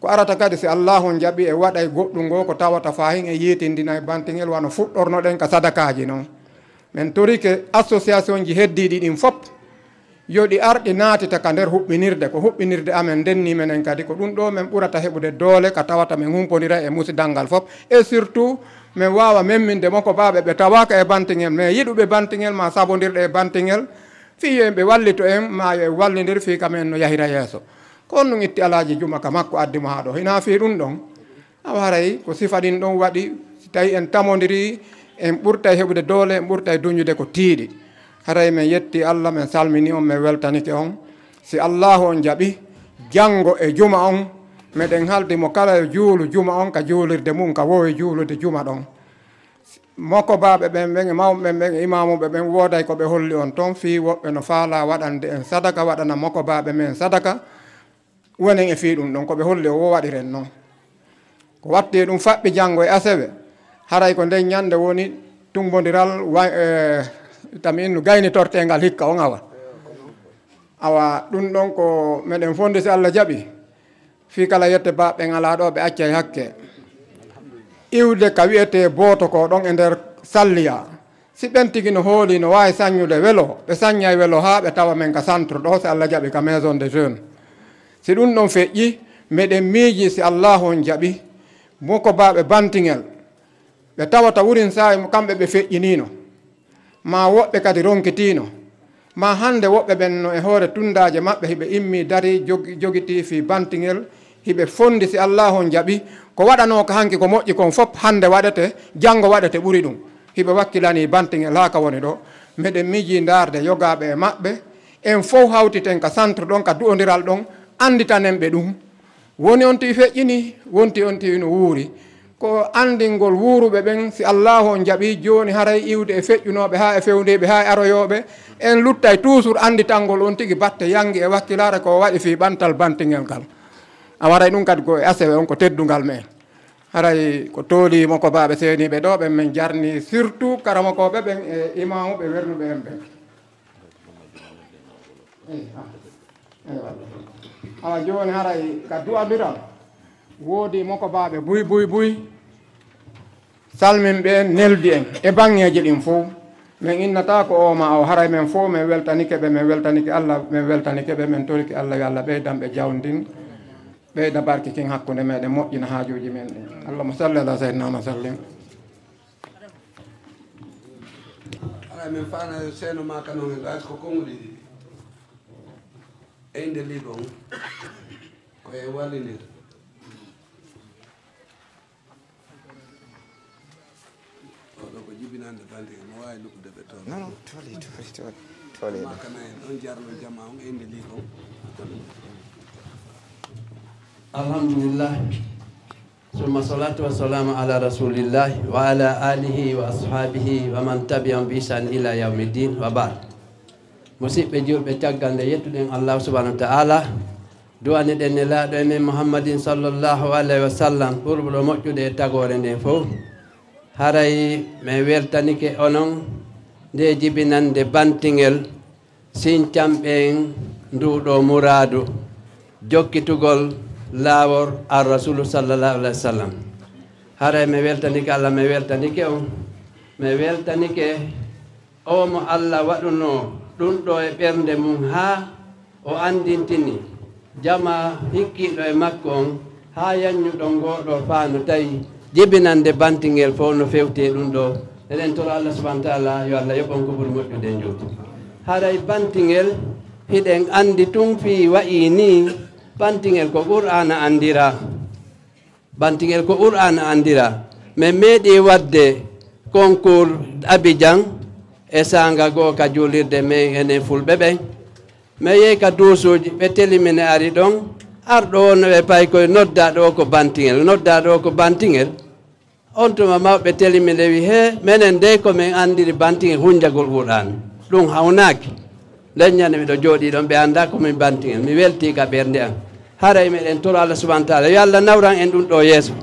ko arata kadi si Allaahu on jaɓi e waɗay goɗɗum ngo ko tawata fahin e yiitindinay Bantingel wano fuɗɗornoɗen ka sadakaaji non. Men torike association ji heddiiɗi ɗin fop, yo ɗi ar ɗi naatita ka nder huɓɓinirde, ko huɓɓinirde amen nden ni menen kadi, ko ɗum ɗo men ɓurata heɓude doole ka tawata men humpondira e musidal ngal fop. Et surtout, men waawa memminde mokobaaɓe ɓe tawaaka e Bantingel, mais yiɗuɓe Bantingel ma sabondirɗe e Bantingel, fii yo ɓe wallito en, ma yo en wallindir fii ka men no yahira yeeso. Ko on ɗum itti Alaaji Juma ka makko addi mo haa ɗo. Hinaa fii ɗum ɗon, Awa haray ko sifa ɗin ɗon waɗi, si tawi en tamondiri, en ɓurtay heɓude doole, en ɓurtay duñude ko tiiɗi. Haray men yetti Allah, men salmini on, men weltanike on. Si Allahu on jaɓi, janngo e juma on, meɗen haldi mo kala yo juulu juma on ka juulirde mum, ka woowi juulude juma ɗon. Mokobaaɓe ɓen, ɓen e mawɓe ɓen, ɓen e imaamuɓe ɓen, wooday ko ɓe holli on ton, fii woɓɓe no faalaa waɗande en sadaka, waɗana mokobaaɓe men sadaka. Wonen e fii ɗum ɗon, ko ɓe holli o wo waɗiren non. Ko watti e ɗum faɓɓi janngo e asewe, haray ko nden ñannde woni tummbondiral wa-, eh, tami innu gaynitorteengal hikka on awa. Awa, ɗum ɗon ko meɗen fondi si Allah jaɓi, fii kala yette baɓɓen alaa ɗo ɓe accay hakke. Iwde ka wi'etee booto ko ɗon e nder salliya. Si ɓen tigi no hooli no waawi saññude welo, ɓe saññay welo haa ɓe tawa men ka centre ɗo, si Allah jaɓi, ka maison de jeunes. Si ɗum ɗon feƴƴi, meɗen miiji si Allahu on jaɓi, mokobaaɓe Bantingel, ɓe tawata wurin saa'i mo kamɓe ɓe feƴƴiniino, maa woɓɓe kadi ronkitiino, maa hannde woɓɓe ɓen no e hoore tunndaaje maɓɓe hiɓe immii darii jog-, jogitii fii Bantingel, hiɓe fondi si Allahu on jaɓi, ko waɗanoo ka hanki ko moƴƴi kon fop hannde waɗete, janngo waɗete ɓuri ɗum. Hiɓe wakkilanii Bantingel haa ka woni ɗo. Meɗen miijii ndaarde yogaaɓe e maɓɓe, en fow hawtiten ka centre ɗon, ka du'ondiral ɗon, annditanen ɓe ɗum. Woni on tigi feƴƴini, wonti on tigi no wuuri. Ko anndingol wuuruɓe ɓen, si Allahu on jaɓi, jooni haray iwde e feƴƴunooɓe haa e fewndiiɓe haa e aroyooɓe, en luttay toujours annditangol on tigi batte yanngi e wakkilaare ko waɗi fii ɓantal Bantingel ngal. A waray ɗum kadi ko e asewe on ko teddungal men. Haray ko tooli mokobaaɓe seeniiɓe ɗo ɓen men jarni, surtout karamokooɓe ɓen e imaamuɓe wernuɓe en ɓen. Eyi, ah. Eywa. Awa jooni haray ka du'andiral woodi mokobaaɓe buy, buy, buy. Salminɓe en, neldi en e baŋŋeeji ɗin fow. Men innata ko o ma o, haray men fow men weltanike ɓe, men weltanike Allah, men weltanike ɓe, men torike Allah yo Allah ɓeydan ɓe jawndin, ɓeyda barke kin hakkunde meɗen, moƴƴina haajuuji men ɗin. Allahumma salli ala sayyidina wa sallim. Haray men faana seeno ma kano hen, ɗaati ko konguɗi ɗiɗi. Eyde liiɓa on, ko e wallinir. Oɗo ko jibinande bande, mo waawi luɓude ɓe toon. Non, non, toole, toole, toole, toole. Ma kana en, on jarno jama on, eyde liiɓa on. Alhamdulillah. Summa salatu wa salamu ala rasulillahi wa ala alihi wa ashabihi wa man tabi'ahum bi ihsan ila yawmiddin wa ba'd. Musidɓe julɓe, caggal nde yettuɗen Allah subhanahu wa ta'ala, du'aniɗen Nelaaɗo e men Muhammadin sallallahu alayhi wa sallam, ɓurɗo moƴƴude e tagoore nden fow. Haray men weltanike onon nde jibinande Bantingel, sincamɓe en ndu ɗo muraadu, jokkitugol laawol ar Rasulu sallallahu alayhi wa sallam. Haray men weltanike Allah, men weltanike on, men weltanike o mo Allah waɗunoo ɗum ɗo e ɓernde mum, haa o anndintini jama hikkiiɗo e makko on, haa yanñuɗon ngoo ɗo faanu tawi jibinande bantingel fof no fewti e ɗum ɗo. Eɗen toro Allah subhanahu wa taala yo Allah yoɓ on ko ɓuri moƴƴude e njuuti. Haray bantingel hiɗen anndi tun fii wa'i nii, bantingel ko Qur'aana anndira. Bantingel ko Qur'aana anndira. Men meeɗi waɗde concours Abidjan e saanga goo ka juulirde men enen fulɓe ɓen. Mi yehi ka duusuuji, ɓe teli mine ari ɗon. Arɗo o no ɓe payi koye noddaa ɗo ko bantingel, noddaa ɗo ko bantingel. On tuma mawɓe teli mine wi, "Hee, menen dey ko men anndiri bantingel hunjagol Qur'aana. Ɗum hawnaaki." Nden ñande miɗo jooɗii ɗon, ɓe anndaa ko min bantingel. Mi weltii ka ɓernde an. Haray meɗen toro Allah subhanahu wa taala, yo Allah nawran en ɗum ɗo yeeso.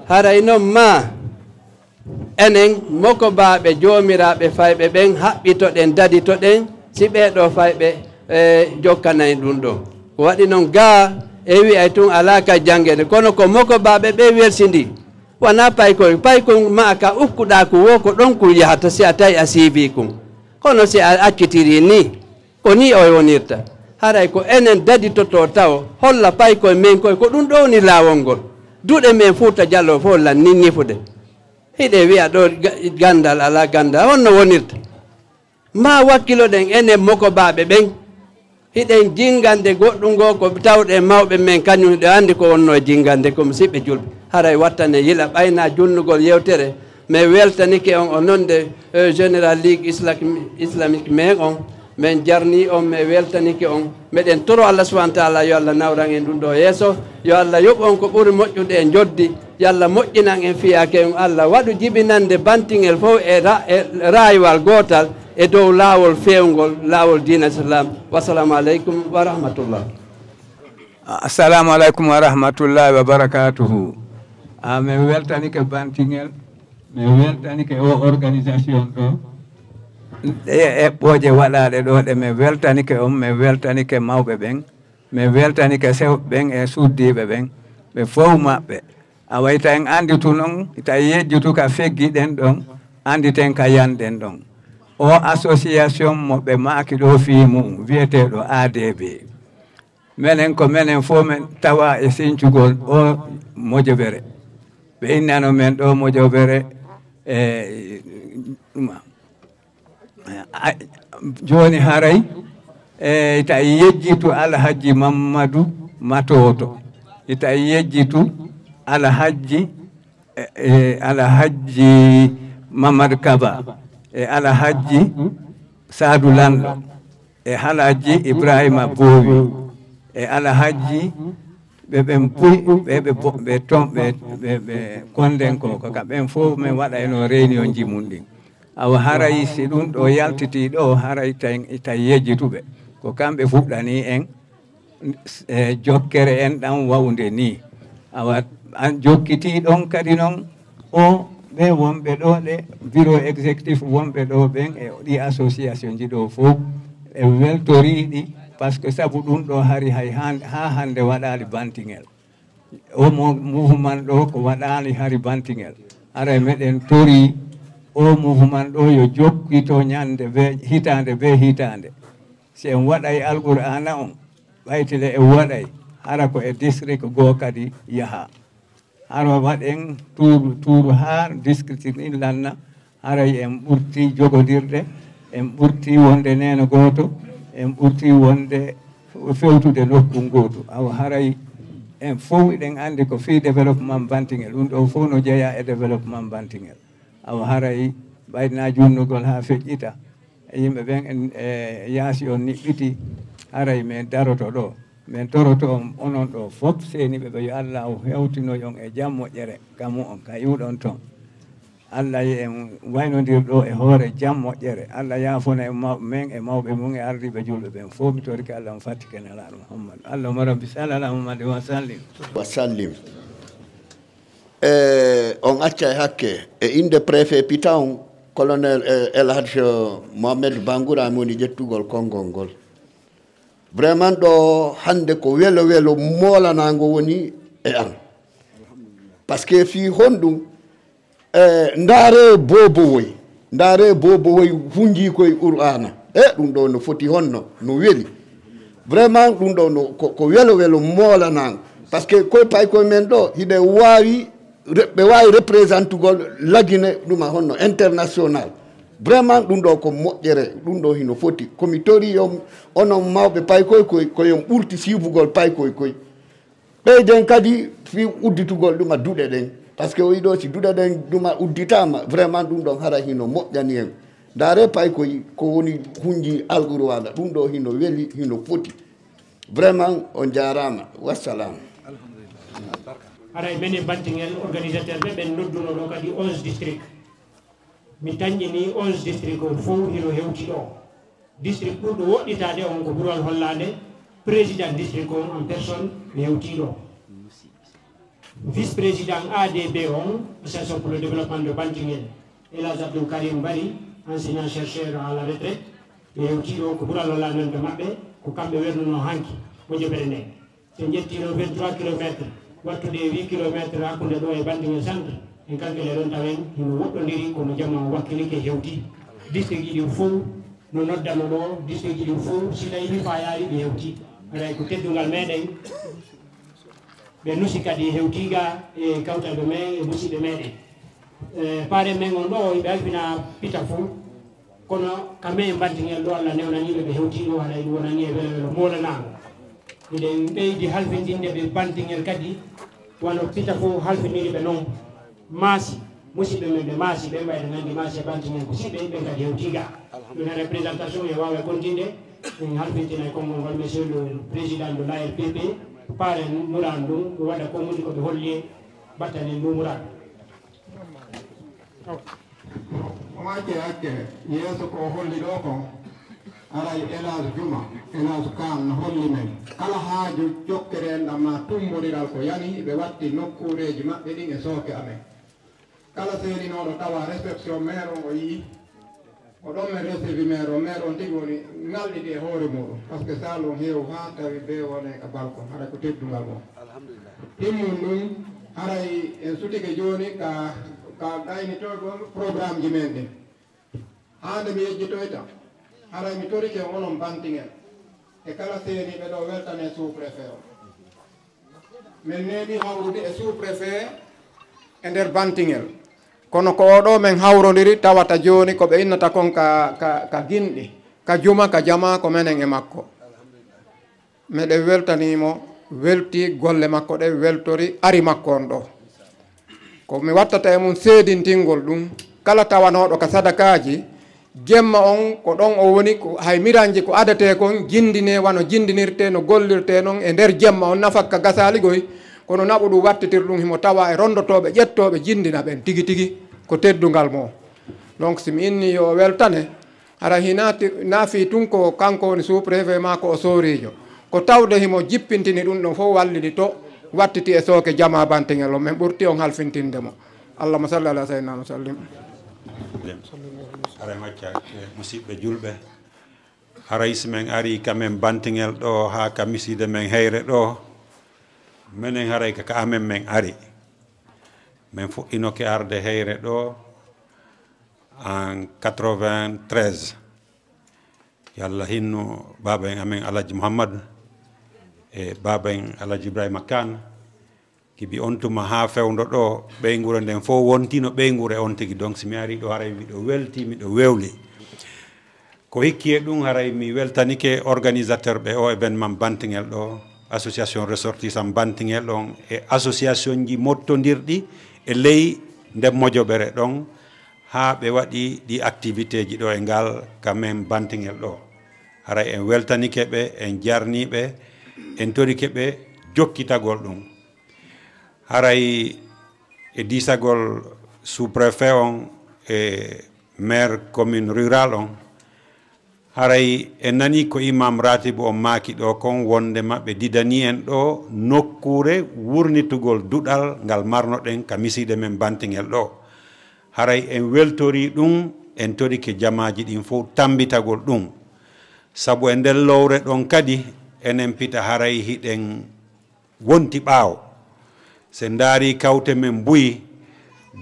Haray non maa enen mokobaaɓe joomiraaɓe fayɓe ɓen haɓɓitoɗen, daditoɗen, si ɓee ɗo fayɓe, e, jokkanay ɗum ɗo. Ko waɗi non gaa e wi'ay tun alaa kay janngede, kono ko mokobaaɓe ɓe welsindii. Wanaa paykoy, paykoy maa ka ukkuɗaa kun wo ko ɗon kun yahata si a tawi a siibii kun. Kono si a accitirii nii, ko nii o wonirta. Haray ko enen daditotoo tawo, holla paykoy men koy ko ɗum ɗo woni laawol ngol. Duɗe men Fuuta Jaloo fof lan nin ñifude. Hiɗe wi'a ɗo ga-, ganndal alaa ganndal, honno wonirta? Maa wakkiloɗen enen mokobaaɓe ɓen. Hiɗen jinngande goɗɗum ngoo ko tawɗen mawɓe men kañum hiɗo anndi ko wonnoo e jinngande ko musiɓɓe julɓe. Haray wattane yila ɓayna junnugol yewtere. Men weltanike on o nonde, eh, Général Ligue Islam-, Islamique men on. Men jarnii on, men weltanike on. Meɗen toro Allah subhanahu wa taala yo Allah nawran en ɗum ɗo yeeso. Yo Allah yoɓ on ko ɓuri moƴƴude e njoddi. Yo Allah moƴƴinan en fiyaake on. Allah waɗu jibinande bantingel fof e ra-, e raaywal gootal e dow laawol feewngol, laawol diina Islam. Wasalaamu aleykum wa rahmatullah. Assalamu aleykum wa rahmatullahi wa barakatuhu. Ah, men weltanike bantingel, men weltanike o organisation ɗo. Ɗe eɓɓooje waɗaaɗe ɗo ɗe men weltanike on, men weltanike mawɓe ɓen, men weltanike sewɓe ɓen e suddiiɓe ɓen, ɓe fow maɓɓe. Awa ita en anndi tu non, ita yejjutu ka feggiɗen ɗon, annditen ka yanɗen ɗon. O association mo ɓe maaki ɗo fii mu'un, wi'eteeɗo A D B. Menen ko menen fof men tawa e sincugol o mojobere. Ɓe innano men ɗo mojobere, e, ɗum, a, jooni haray, e, ita yejjitu Alhaji Mammadu Matoto. Ita yejjitu Alhaji, e, e, Alhaji Mamadu Kaba. E Alhaji Saadu Lanɗo. E Alhaji Ibrahima Boowi. E Alhaji ɓe ɓen buy, ɓe, ɓe bo-, ɓe ton, ɓe, ɓe, ɓe konden ko, ko ka ɓen fof men waɗayno réunion ji mun ɗin. Awa haray si ɗum ɗo yaltitii ɗo, haray tay, tay yejjituɓe. Ko kamɓe fuɗɗanii en, e jokkere en ɗan wawunde nii. Awa an jokkitii ɗon kadi non, o ɓe wonɓe ɗo ɗe bureau exécutif wonɓe ɗo ɓen e ɗi association ji ɗo fof, e weltorii ɗi, parce que sabu ɗum ɗo hari hay han-, haa hannde waɗaali bantingel. O mo-, mouvement ɗo ko waɗaali hari bantingel. Haray meɗen torii o mouvement ɗo yo jokkito ñande be hitaande be hitaande. Si en waɗay Alqur'aana on, ɓaytile en waɗay, hara ko e district goo kadi yaha. Hara waɗen tuuru, tuuru haa district ɗin lanna, haray en ɓurti jogodirde, en ɓurti wonde neeno gooto, en ɓurti wonde fewtude nokku ngootu. Awa haray en fow eɗen anndi ko fii développement bantingel, ɗum ɗo fow no jeyaa e développement bantingel. Awa haray ɓayna junnugol haa feƴƴita, e yimɓe ɓen en, e yaasi on niɓɓiti, haray men daroto ɗo. Men toroto on, onon ɗo fof, seeniiɓe ɓe, yo Allaahu hewtinoy on e jam moƴƴere, ka mu'un, ka iwɗon ton. Allah yo en waynondir ɗo e hoore jam moƴƴere. Allah yaafona en mawɓe men e mawɓe mum e ardiiɓe julɓe ɓen fof. Mi torike Allah, mo fattike Nelaaɗo Muhammadu. Allahumma rabbi salli ala Muhammadin wa sallim. Wa sallim. E, on accay hakke. E innde préfet Pita on, colonel, e, El Hadj Mohamed Bangoura mi woni ƴettugol konngol ngol. Vraiment ɗo hannde ko welo welo moolanaango woni e an. Parce que fii honɗum, e, ndaare boobowoy, ndaare boobowoy hunjii koye Qur'aana. E, ɗum ɗo no foti honno, no weli. Vraiment ɗum ɗo no, ko, ko welo welo moolanaango. Parce que koye paykoye men ɗo, hiɗe waawi re- ɓe waawi représentugol Lagine ɗuma honno international. Vraiment ɗum ɗo ko moƴƴere, ɗum ɗo hino foti. Ko mi tori yo onon mawɓe paykoy koy, ko yon ɓurti siifugol paykoy koy. Ɓeyden kadi fii udditugol ɗuma duɗe ɗen. Parce que o yiɗo si duɗe ɗen ɗuma udditaama, vraiment ɗum ɗon hara hino moƴƴani en. Ndaare paykoy ko woni hunji alqur'aana, ɗum ɗo hino weli, hino foti. Vraiment on jaaraama. Wassalam. Haray menen Bantingel organisateur ɓe ɓen nodduno ɗo kadi onze district. Mi tanƴini onze district o fow hino hewti ɗo. District ɓurɗo woɗɗitaade on ko Burwal Hollaande, président district on en personne mi hewti ɗo. Vice président A D B on, Association pour le développement de Bantingel, El Hadj Abdoul Karim Bari, enseignant chercheur à la retraite, mi hewti ɗo ko Burwal Hollaande on to maɓɓe, ko kamɓe wernuno hanki mo jobere nde. So njettiino vingt-trois kilomètres, wattude e huit kilomètres hakkunde ɗo e Bantingel centre, en calcule ɗon tawen hino woɗɗondiri kono jamma o wakkilike hewti. District ji ɗin fow no noddano ɗo, district ji ɗin fow si tawi mi fayaali ɓe hewti. Haray ko teddungal meɗen. Ɓe nusi kadi hewtiga e kawtalɓe men e musiɓɓe meɗen. E, pare men on ɗo, ɓe alfina pita fow. Kono ka men Bantingel ɗo, Allah newnaniiɓe ɓe hewtii ɗo, haray ɗum wonani e welo welo moolanaango. Miɗen ɓeydi halfindinde ɓe Bantingel kadi, wano pita fof halfindiri ɓe non. Maasi, musiɓɓe men ɓe maasi, ɓen ɓayde nandi maasi e Bantingel ko siɓɓe, ɓen kadi hewtii ga. Ɗum représentation e waawa e kontinde, min halfintina e konngol ngol, monsieur le président de l'A R P P, paren muraadu ndun, ɗum waɗa ko mundi ko ɓe holli, battanen nduu muraadu. O acce acce yeeso ko o holli ɗo kon, aray Elage Juma, Elage Kan no holli men kala haaju jokkere enɗam ma tumbodiral ko yani ɓe watti nokkureeji maɓɓe ɗin e sooke amen. Kala seedinooɗo tawa réception maire on o yii, ko ɗon men recevi maire on, maire on tigi woni ŋalɗiti e hoore muɗum, parce que salle on heewu haa tawi be wone ka balcon, haray ko teddungal on. Ɗimmun ɗum, haray en sutike jooni ka ka gaynitogol programme ji men ɗin. Haa nde mi yejjitoyta, haray mi torike onon Bantingel e kala seeniiɓe ɗo weltane sous-préfet o. Min neeɓi hawrude e sous-préfet e nder Bantingel, kono ko oɗo min hawrondiri tawata jooni ko ɓe innata kon ka ka ka ginɗi, ka juma, ka jamaa, ko menen e makko. Meɗen weltanii mo, weltii golle makko ɗen, weltori ari makko on ɗoo. Ko mi wattata e mum seedintingol ɗum, kala tawanooɗo ka sadakaaji, jemma on ko ɗon o woni, ko hay miranji ko adetee kon, jindinee wano jindinirtee, no gollirtee non e nder jemma on, nafakka gasaali goy, kono naɓu ɗum wattitir ɗum himo tawaa e rondotooɓe, ƴettooɓe, jindina ɓen tigi tigi ko teddungal mo. Donc si mi innii yo o weltane, hara hinaa ti- naa fii tun ko kanko woni sous-préfet maa ko o sooriijo. Ko tawde himo jippintini ɗum ɗon fof wallidi to wattiti e sooke jamaa Bantingel on, min ɓurti on halfintinde mo. Allahumma salli ala sayyidina wa sallim. Haray macca, eh, musiɓɓe julɓe, haray si men ari ka men Bantingel ɗo haa ka misiide men Heyre ɗo, menen haray ka, ka amen men ari. Men fuɗɗinoke arde Heyre ɗo en quatre-vingt-treize. Yo Allah hinnu baaba en amen Alhaji Muhammad e baaba en Alhaji Ibrahima Kan. Kibi on tuma haa fewndo ɗo, ɓeynguure nden fof wontino ɓeynguure on tigi. Donc si mi ari ɗo, haray miɗo welti, miɗo wewli. Ko hikki e ɗum, haray mi weltanike organisateur ɓe o événement Bantingel ɗo, association ressortissant Bantingel ɗon e association ji mottondirɗi e ley nden mojoɓere ɗon, haa ɓe waɗi ɗi activité ji ɗo e ngal ka men Bantingel ɗo. Haray en weltanike ɓe, en jarni ɓe, en torike ɓe jokkitagol ɗum. Haray e diisagol sous-préfet on e maire commune rurale on, haray en nanii ko imam ratibu on maaki ɗo kon, wonndema ɓe didanii en ɗo nokkuure wurnitugol duɗal ngal marnoɗen ka misiide men Bantingel ɗo. Haray en weltorii ɗum, en torike jamaaji ɗin fof tammbitagol ɗum. Sabu e nder lowre ɗon kadi, enen pita haray hiɗen wonti ɓaawo. So en ndaarii kawte men buy,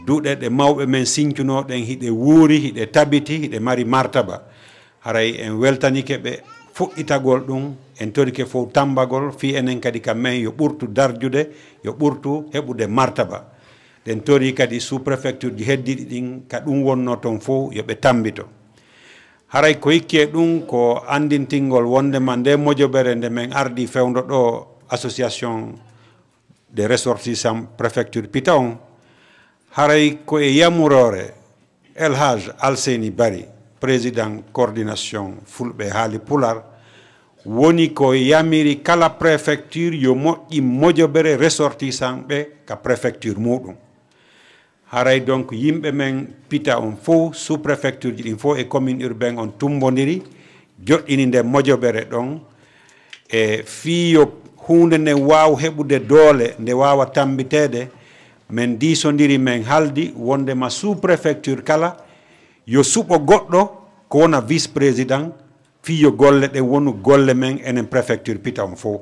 duɗe ɗe mawɓe men sincunoo ɗen, hiɗe wuuri, hiɗe tabiti, hiɗe mari martaba. Haray en weltanike ɓe fuɗɗitagol ɗum, en torike fof tammbagol, fii enen kadi ka men yo ɓurtu darjude, yo ɓurtu heɓude martaba. Ɗen tori kadi sous-préfecture ji heddiiɗi ɗin, ka ɗum wonnoo toon fof, yo ɓe tammbito. Haray ko hikki e ɗum, ko anndintingol wonndema nde mojobere nde men ardii fewndo ɗo, association des ressortissants préfecture Pita on, haray ko e yamuroore El Hadj Alseyni Bari, président coordination Fulɓe Haali Pular, woni ko yamiri kala préfecture yo moƴƴin mojobere ressortissant ɓe ka préfecture muɗum. Haray donc yimɓe men Pita on fof, sous-préfecture ji ɗin fof e commune urbaine on tumbondiri, joɗɗini nde mojobere ɗon, e fii yo huunde nden waaw heɓude doole, nde waawa tammbiteede. Men diisondiri, men haldi wonndema sous-préfecture kala yo suɓo goɗɗo ko wona vice-président, fii yo golle ɗen wonu golle men enen préfecture Pita on fof.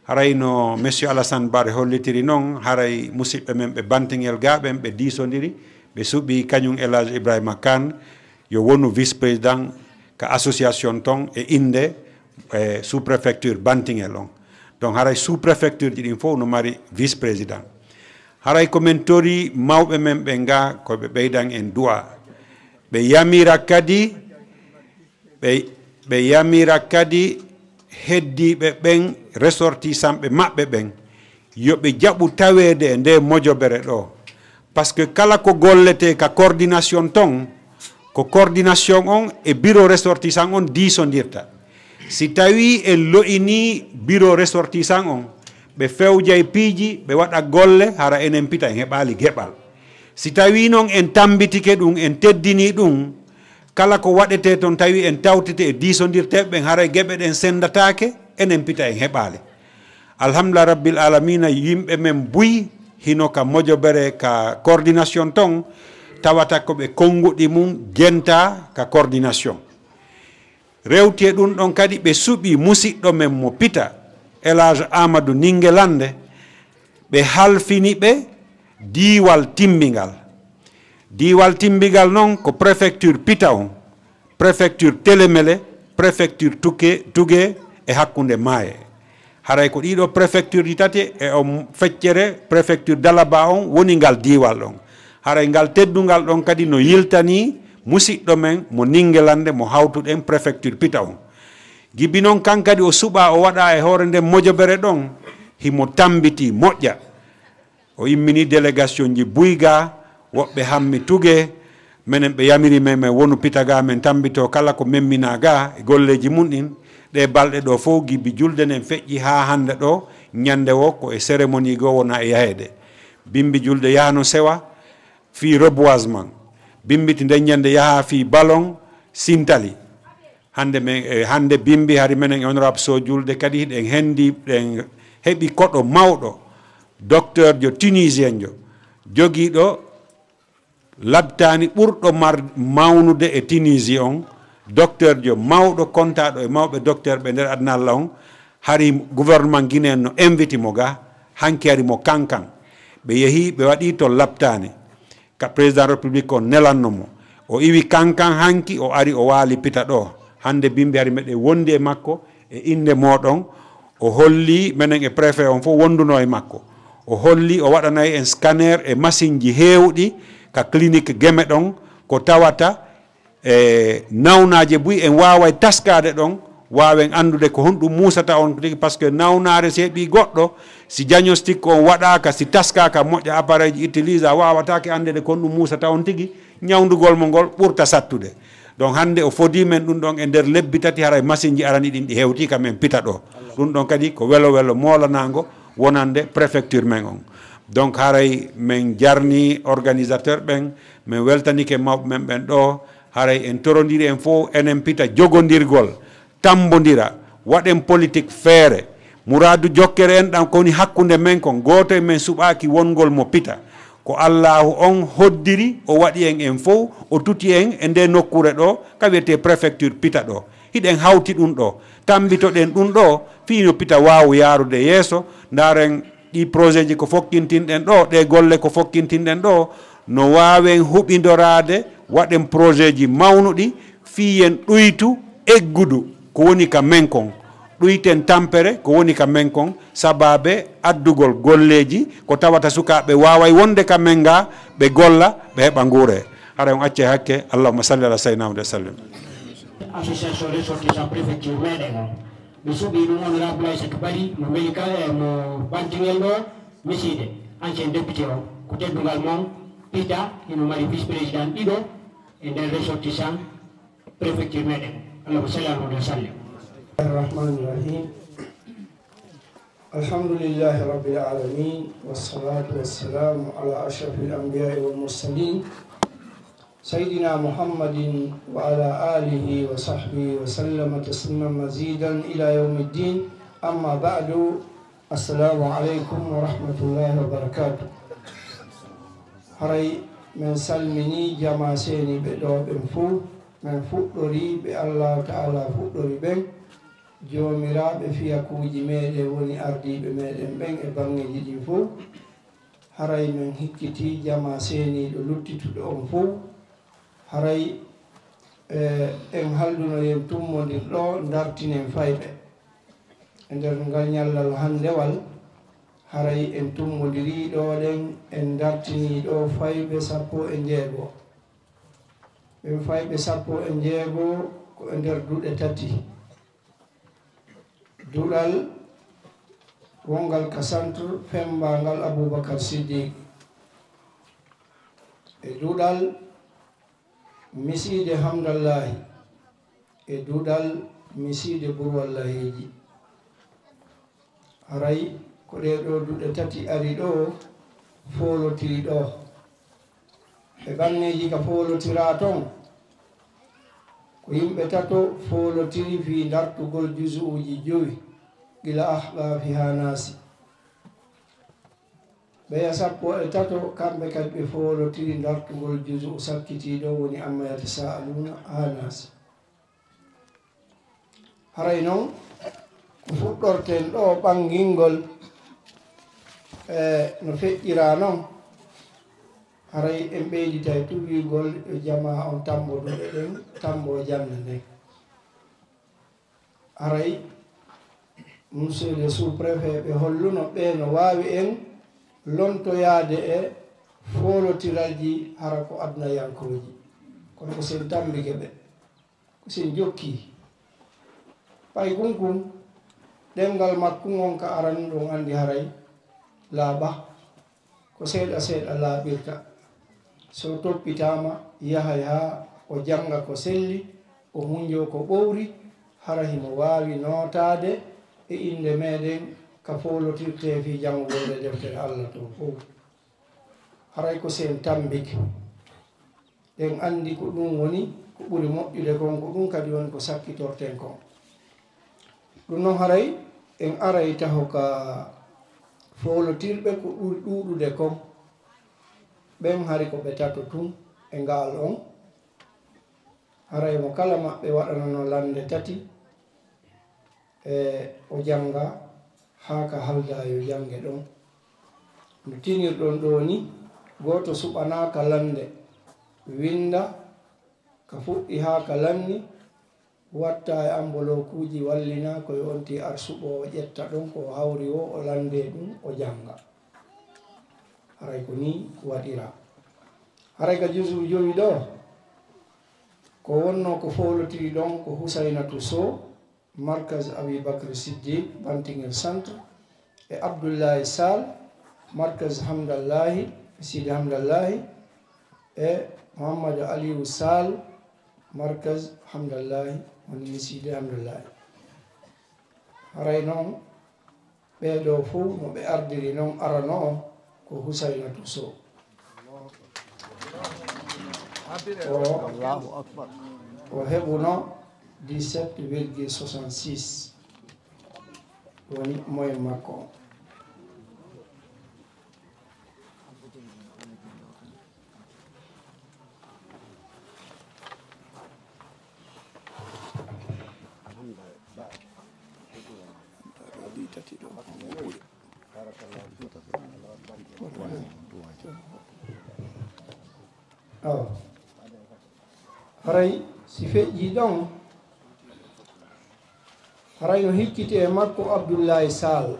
Haray no Monsieur Alassane Bare hollitiri non, haray musiɓɓe men ɓe Bantingel gaa ɓen, ɓe diisondiri, ɓe suɓi kañum El Hadj Ibrahima Kane yo wonu vice-président ka association ton e innde, e sous-préfecture Bantingel on. Donc haray sous-préfecture ji ɗin fof no mari vice-président. Haray ko men tori mawɓe men ɓen gaa ko ɓe ɓeydan en du'a. Ɓe yamira kadi, ɓe, ɓe yamira kadi heddiiɓe ɓen, ressortissantɓe maɓɓe ɓen, yo ɓe jaɓu taweede e nde mojobere ɗo. Parce que kala ko golletee ka coordination ton, ko coordination on e bureau ressortissant on diisondirta. Si tawii en lo'inii bureau ressortissant on, ɓe fewjay piiji, ɓe waɗa golle, hara enen Pita en heɓaali geɓal. Si tawii non en tammbitike ɗum, en teddinii ɗum, kala ko waɗetee ton, tawi en tawtete e diisondirteeɓe ɓen, haray geɓe ɗen senndataake, enen Pita en heɓaali. Alhamdulillah Rabbil Alamina, yimɓe men buy hino ka mojobere ka coordination ton, tawata ko ɓe konnguɗi mum jentaa ka coordination. Rewti e ɗum ɗon kadi, ɓe suɓi musiɗɗo men mo Pita, El Hadj Amadou Ningelande, ɓe halfini ɓe diiwal timbingal. Diiwal timbingal non ko préfecture Pita on, préfecture Télémélé, préfecture Tuke-, Tuge e hakkunde Maaye. Haray ko ɗiɗo préfecture ji tati e on feccere, préfecture Dalaba on woni ngal diiwal ɗon. Haray ngal teddungal ɗon kadi no yiltanii musiɗɗo men mo Ningelande mo hawtuɗen préfecture Pita on. Gibi non kan kadi o suɓaa, o waɗaa e hoore nden mojobere ɗon, himo tammbiti moƴƴa. O immini délégation ji buy gaa, woɓɓe hammi Tuge, menen ɓe yamiri men, men wonu Pita gaa, men tammbitoo kala ko memminaa gaa e golleeji mum ɗin. Ɗee balɗe ɗoo fow, gibi julde nden feƴƴi haa hannde ɗoo, ñannde woo ko e cérémonie goo wonaa e yaheede. Bimbi julde yaha no sewa fii reboisement. Bimbiti nden ñannde yaha fii ballon sintali. Hannde men, e hannde bimbi hari menen e honorable Sow Julde kadi hiɗen hendi, ɗen heɓi koɗo mawɗo, docteur jo tunisien jo, jogiiɗo labtaani ɓurɗo mar-, mawnude e Tunisie on, docteur jo mawɗo kontaaɗo e mawɓe docteur ɓe nder aduna Allah on, hari gouvernement guinéen no inviti mo ga, hanki hari mo Kankan. Ɓe yehi, ɓe waɗi to labtaani. Ka président république on nelanno mo. O iwi Kankan hanki, o ari, o waali Pita ɗo. Hannde bimbi hari meɗen wondi e makko e innde moɗon. O holli menen e préfet on fof wonduno e makko. O holli o waɗanay en scanner e machine ji heewɗi ka clinique Geme ɗon, ko tawata e nawnaaje buy en waaway taskaade ɗon, waawen anndude ko honɗum muusata on tigi, parce que nawnaare si heɓii goɗɗo, si diagnostic on waɗaaka, si taskaaka moƴƴa, appareil ji utilise, a waawataake anndude ko honɗum muusata on tigi, ñawndugol mo ngol ɓurta sattude. Donc hannde o fodii men ɗum ɗon e nder lebbi tati, haray machine ji arani ɗin ɗi hewtii ka men Pita ɗo. Ɗum ɗon kadi ko welo welo moolanaango wonande préfecture men on. Donc haray men jarni organisateur ɓen, men weltanike mawɓe men ɓen ɗo, haray en torondiri en fof, enen Pita jogondirgol, tambondira, waɗen politique feere. Muraadu jokkere en ɗan ko woni hakkunde men kon, gooto e men suɓaaki wongol mo Pita. Ko Allaahu on hoddiri, o waɗi en en fof, o tuti en e nde nokkuure ɗo, ka wiyetee préfecture Pita ɗo. Hiɗen hawti ɗum ɗo, tambitoɗen ɗum ɗo, fii no Pita waawu yaarude yeeso. Ndaaren ɗi projet ji ko fokkintinɗen ɗo, ɗe golle ko fokkintinɗen ɗo, no waawen huɓindoraade, waɗen projet ji mawnuɗi, fii yen ɗuytu eggudu ko woni ka men kon. Ɗuyten tampere ko woni ka men kon, sabaabe addugol golleeji ko tawata sukaaɓe waaway wonde ka men ga, ɓe golla, ɓe heɓa nguure. Haray on accay hakke. Allahumma salli ala sayyidina Muhammad wa sallim. Association ressortissant préfecture meɗen o, mi suɓi ɗum honorable Aissatou Barry, mo Melika e mo Bantingel ɗo, Misiide, ancien député o, ko teddungal mon, Pita, hino mari vice président ɗiɗo e nder ressortissant préfecture meɗen. Allahumma salli ala Muhammad wa sallim. Arrahmani rahim. Alhamdulillahi rabbil alamin, wassalatu wassalamu ala ashrafil anbiya'i wal mursalin, sayyidina Muhammadin wa ala alihi wa sahbihi wa sallama tasliman mazidan ila yawmiddin. Amma ba'du. Assalamu alaikum wa rahmatullahi wa barakatuh. Haray men salmini jama seniiɓe ɗo ɓen fow, men fuɗɗori ɓe Allah Ta'ala fuɗɗori ɓen. Joomiraaɓe fiyakuuji meɗen woni ardiiɓe meɗen ɓen e baŋŋeeji ɗin fow. Haray men hikkiti jama seeniiɗo luttituɗo on fow. Haray, eh, en halduno yen tummondir ɗo, dartinen fayɓe. E nder ngal ñallal hanndewal, haray en tummondiri ɗo ɗen, en dartini ɗo fayɓe sappo e njeego. Ɓen fayɓe sappo e njeego ko e nder duɗe tati. Duɗal wongal ka centre fembangal Abubakar Siddiq. E duɗal Misiide Hamdallahi. E duɗal Misiide Burwallahiiji. Haray ko ɗee ɗoo duɗe tati ari ɗo foolotiri ɗo. E ɓanneeji ka foolotiraa ton, ko yimɓe tato foolotiri fii dartugol juzu'uuji jowi, gila Ahqaafi haa Naasi. Ɓeya sappo e tato, kamɓe kadi ɓe foolotiri dartugol juzu'u sakkitiiɗo, woni Amma Yatasa'aluuna haa Naasi. Haray non, ko fuɗɗorten ɗo ɓangingol, e no feƴƴiraa non, haray en ɓeyditay tuwigol yo jamaa on tambo duɗe ɗen, tambo jannde nden. Haray, monsieur le sous-préfet, ɓe holluno ɓe no waawi en lontoyaade e foolotiralji hara ko adunayankooji. Kono ko sen tambike ɓe. Ko sen jokki. Pay kun kun, ɗemngal makkun on ka aran ɗon anndi haray laaɓa. Ko seeɗa seeɗa laaɓirta. So toppitaama, yahay haa o jannga ko selli, o hunjoo ko ɓowri, hara himo waawi nootaade e innde meɗen ka foolotirtee fii janngugol e deftere Alla ton fow. Haray ko sen tambike. Ɗen anndi ko ɗun woni ko ɓuri moƴƴude kon, ko ɗun kadi woni ko sakkitorten kon. Ɗun non haray en aray taho ka foolotirɓe ko ɓuri ɗuuɗude kon. Ɓen hari ko ɓe tato tun e ngaal on. Haray mo kala maɓɓe waɗanano lannde tati, e o jannga haa ka halda yo jannge ɗon. No tinirɗon ɗoo ni, gooto suɓanaa ka lannde, winnda ka fuɗɗi haa ka lanni, watta e ambolokuuji, wallina ko yo onti ar suɓoowo ƴetta ɗon ko o hawri woo, o lannde ɗun, o jannga. Haray ko nii waɗiraa. Haray ka juzu jowi ɗoo, ko wonnoo ko foolotiri ɗon ko Husaynatu Sow, Markaz Abi Bakr Siddiq, Bantingel Centre, e Abdullahi Sall, Markaz Hamdallahi, Sidi Hamdallahi, e Muhammadu Aliyu Sall, Markaz Hamdallahi, woni Sidi Hamdallahi. Haray non, ɓee ɗoo fow no ɓe ardiri non, arano on ko Husaynatu Sow. O, Allahu Akbar. O heɓuno dix-sept virgule soixante-six. Woni moyen makko on. Awa. Haray si feƴƴii ɗon, Haray no hikkiti e makko Abdullahi Sall.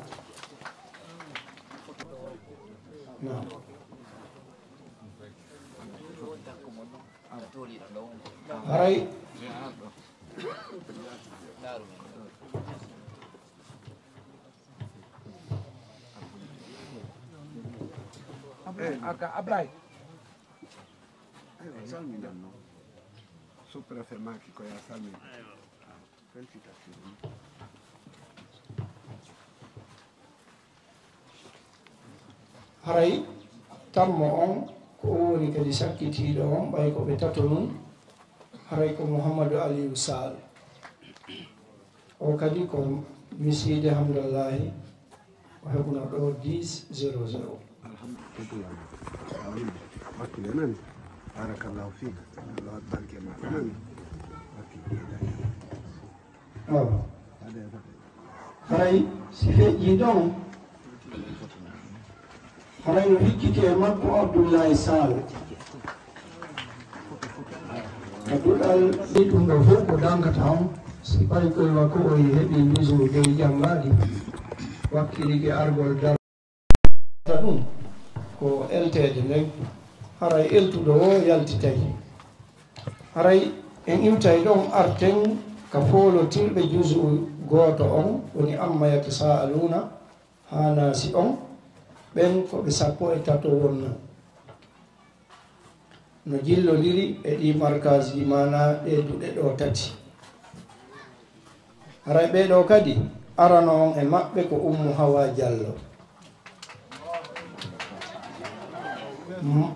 Naam. Haray. Eh, aka Ablaye. Aywa, salminen non. Sous-préfet Macky ko ya salmina. Haray tammo on ko o woni kadi sakkitiiɗo on, ɓay ko ɓe tato nun, haray ko Mouhamadou Aliou Sall. O kadi ko Misiide Hamdallahi, o heɓuno ɗo dix zéro zéro. Alhamdulillah. Wakkile nani. Barakallahu fik. Allah waɗ barke ma. Nani. Wakkile. Awa. Haray si feƴƴi ɗon, haray no hikkiti e makko Abdullahi Sall. Ka duɗal ɗi ɗum ɗo fof ko dankata on, si ɓay koye makko o heɓi bisu gey janngaɗi, wakkilike argol dar. Ɗum ko elteede nden, haray eltuɗo o yaltitay. Haray en iwtay ɗon, arten ka foolotirɓe juzu gooto on, woni Amma Yatasaaluna, haa Naasi on, ɓen ko ɓe sappo e tato wonno. No jillondiri e ɗi markasji, maanaa ɗe duɗe ɗo tati. Haray ɓee ɗo kadi, arano on e maɓɓe ko Ummu Hawa Jallo. M-,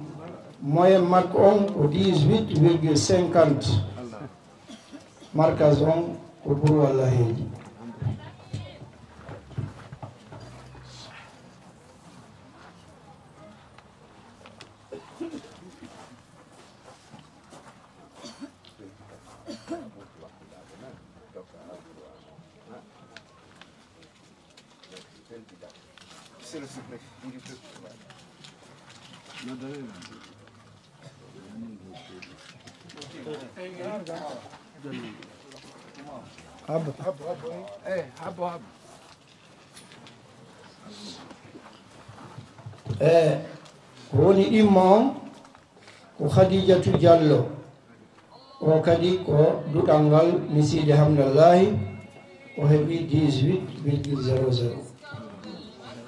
moyen makko on ko dix-huit virgule cinquante. Markas on ko Buru walla Heeji. Habbo. Habbo, habbo, eh, habbo, habbo. Eh, ko woni ɗimmo on ko Khadijatu Jallo. O kadi ko duɗal ngal Misiide Hamdallahi, o heɓi dix-huit virgule zéro zéro.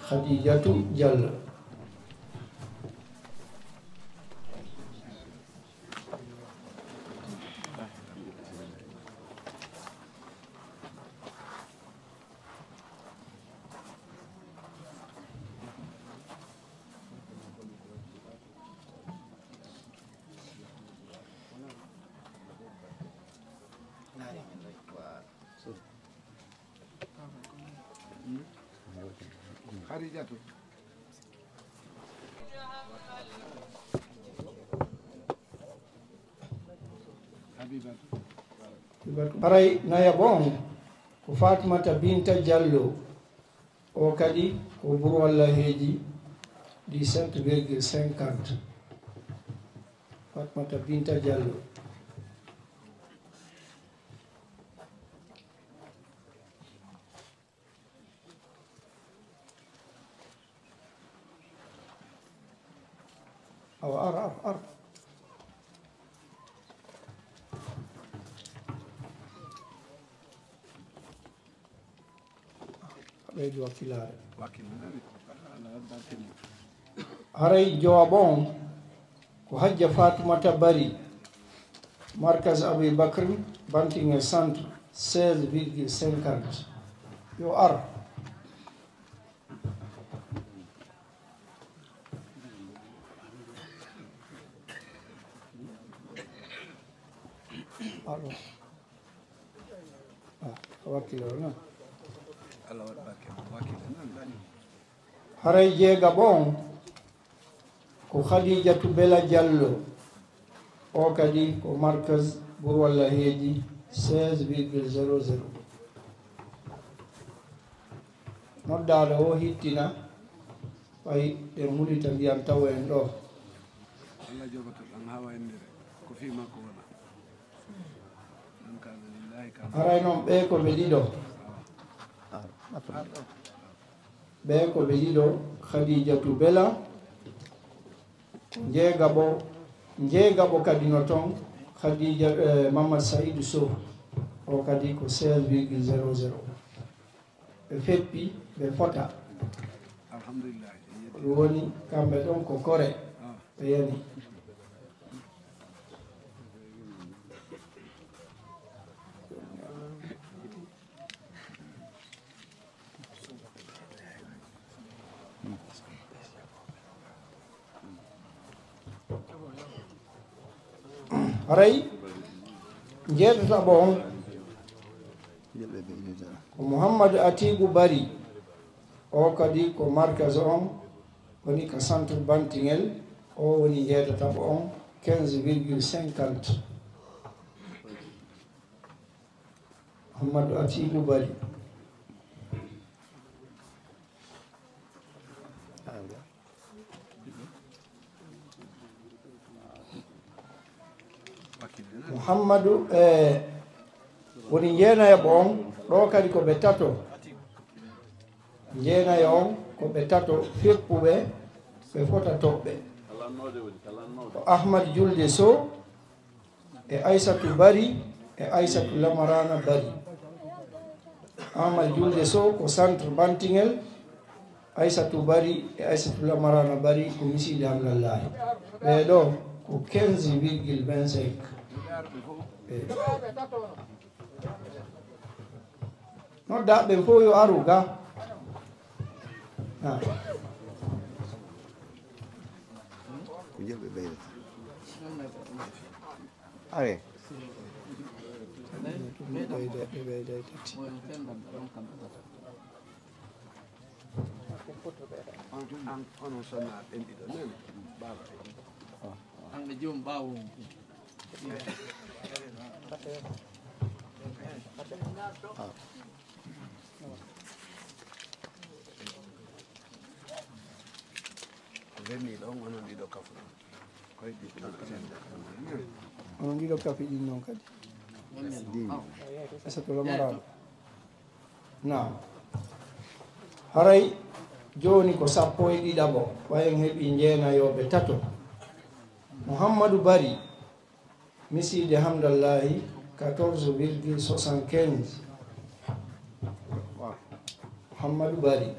Khadijatu Jallo. Khadijatu. Habibatu. Haray nayaɓo on ko Fatmata Binta Jallo. O kadi ko Buru walla Heeji, dix-sept virgule cinquante. Fatmata Binta Jallo. Awa, ar, ar, ar. Ɓeydi wakkilaare. Haray jowaaɓo on ko Hajja Faatumata Bari, Markaz Abu Bakr, Bantingel Centre, seize virgule cinquante. Yo ar. Alo. Ah, wakkilo non. Allah waɗ barke, wakkilo non. Haray jeegaɓo on ko Khadijatu Bela Jallo. O kadi ko Markaz Buru walla Heeji, seize virgule zéro zéro. Noddaaɗo o hittina, ɓay ɗe munita mbiyan tawo en ɗo. Allah jogoto ɗan hawa en nire, ko fii makko wona. Ɗan kana lillahi kana. Haray non ɓe ko ɓe ɗiɗo. Ɓe ko ɓe ɗiɗo, Khadijatu Bela, jeegaɓo, jeegaɓo kadi no toon, Khadija, eh, Mamadou Saïdou Sow, o kadi ko seize virgule zéro zéro. Ɓe feppi, ɓe fota. Alhamdulillah. Ko ɗum woni kamɓe ɗon ko kore. Ah. Ɓe yani. Haray jeetataɓo on ko Mouhamadou Atigou Bari, o kadi ko markaz on woni ka centre Bantingel, o woni jeetataɓo on, quinze virgule cinquante. Mouhamadou Atigou Bari. Mouhamadou, eh, woni jeenayaɓo on, ɗo kadi ko ɓe tato. Jeenayo on ko ɓe tato feppuɓe, ɓe fota toɓɓe. Ko Ahmad Julde Sow, e Aysatu Bari, e Aysatu Lamarana Bari. Ahmad Julde Sow ko centre Bantingel, Aysatu Bari e Aysatu Lamarana Bari ko Misiide Hamdallahi. Ɓee ɗo ko quinze virgule vingt-cinq. Eey. Noddaa ɓen fof yo aru ga. Ah. Ko jel ɓe ɓeydata. Are. Ɓeyda, ɓe ɓeyda e tati. On, on, onon sonnaaɓe ɓen ɗiɗo, nani? Baaba en. An ɓe joom ɓaawo mum. Ko venni ɗon, onon ɗiɗo kafu ɗon. Koye ɗiɗo kafu ɗon. Onon ɗiɗo kafi ɗin noon kadi. Asato Lamarano. Naam. Haray jooni ko sappo e ɗiɗaɓo, ɓay en heɓii njeenayooɓe tato. Mouhamadou Bari, Misiide Hamdallahi, quatorze virgule soixante-quinze. Mouhamadou Bari.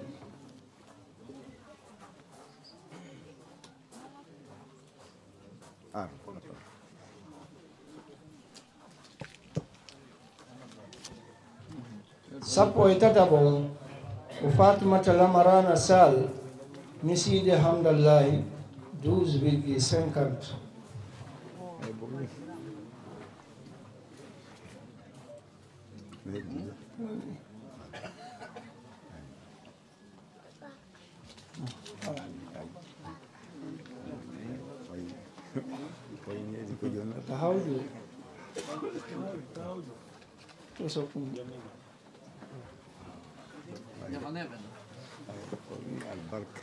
Ar. Sappo e tataɓo on ko Fatimata Lamarana Sall, Misiide Hamdallahi, douze virgule cinquante. Albarka.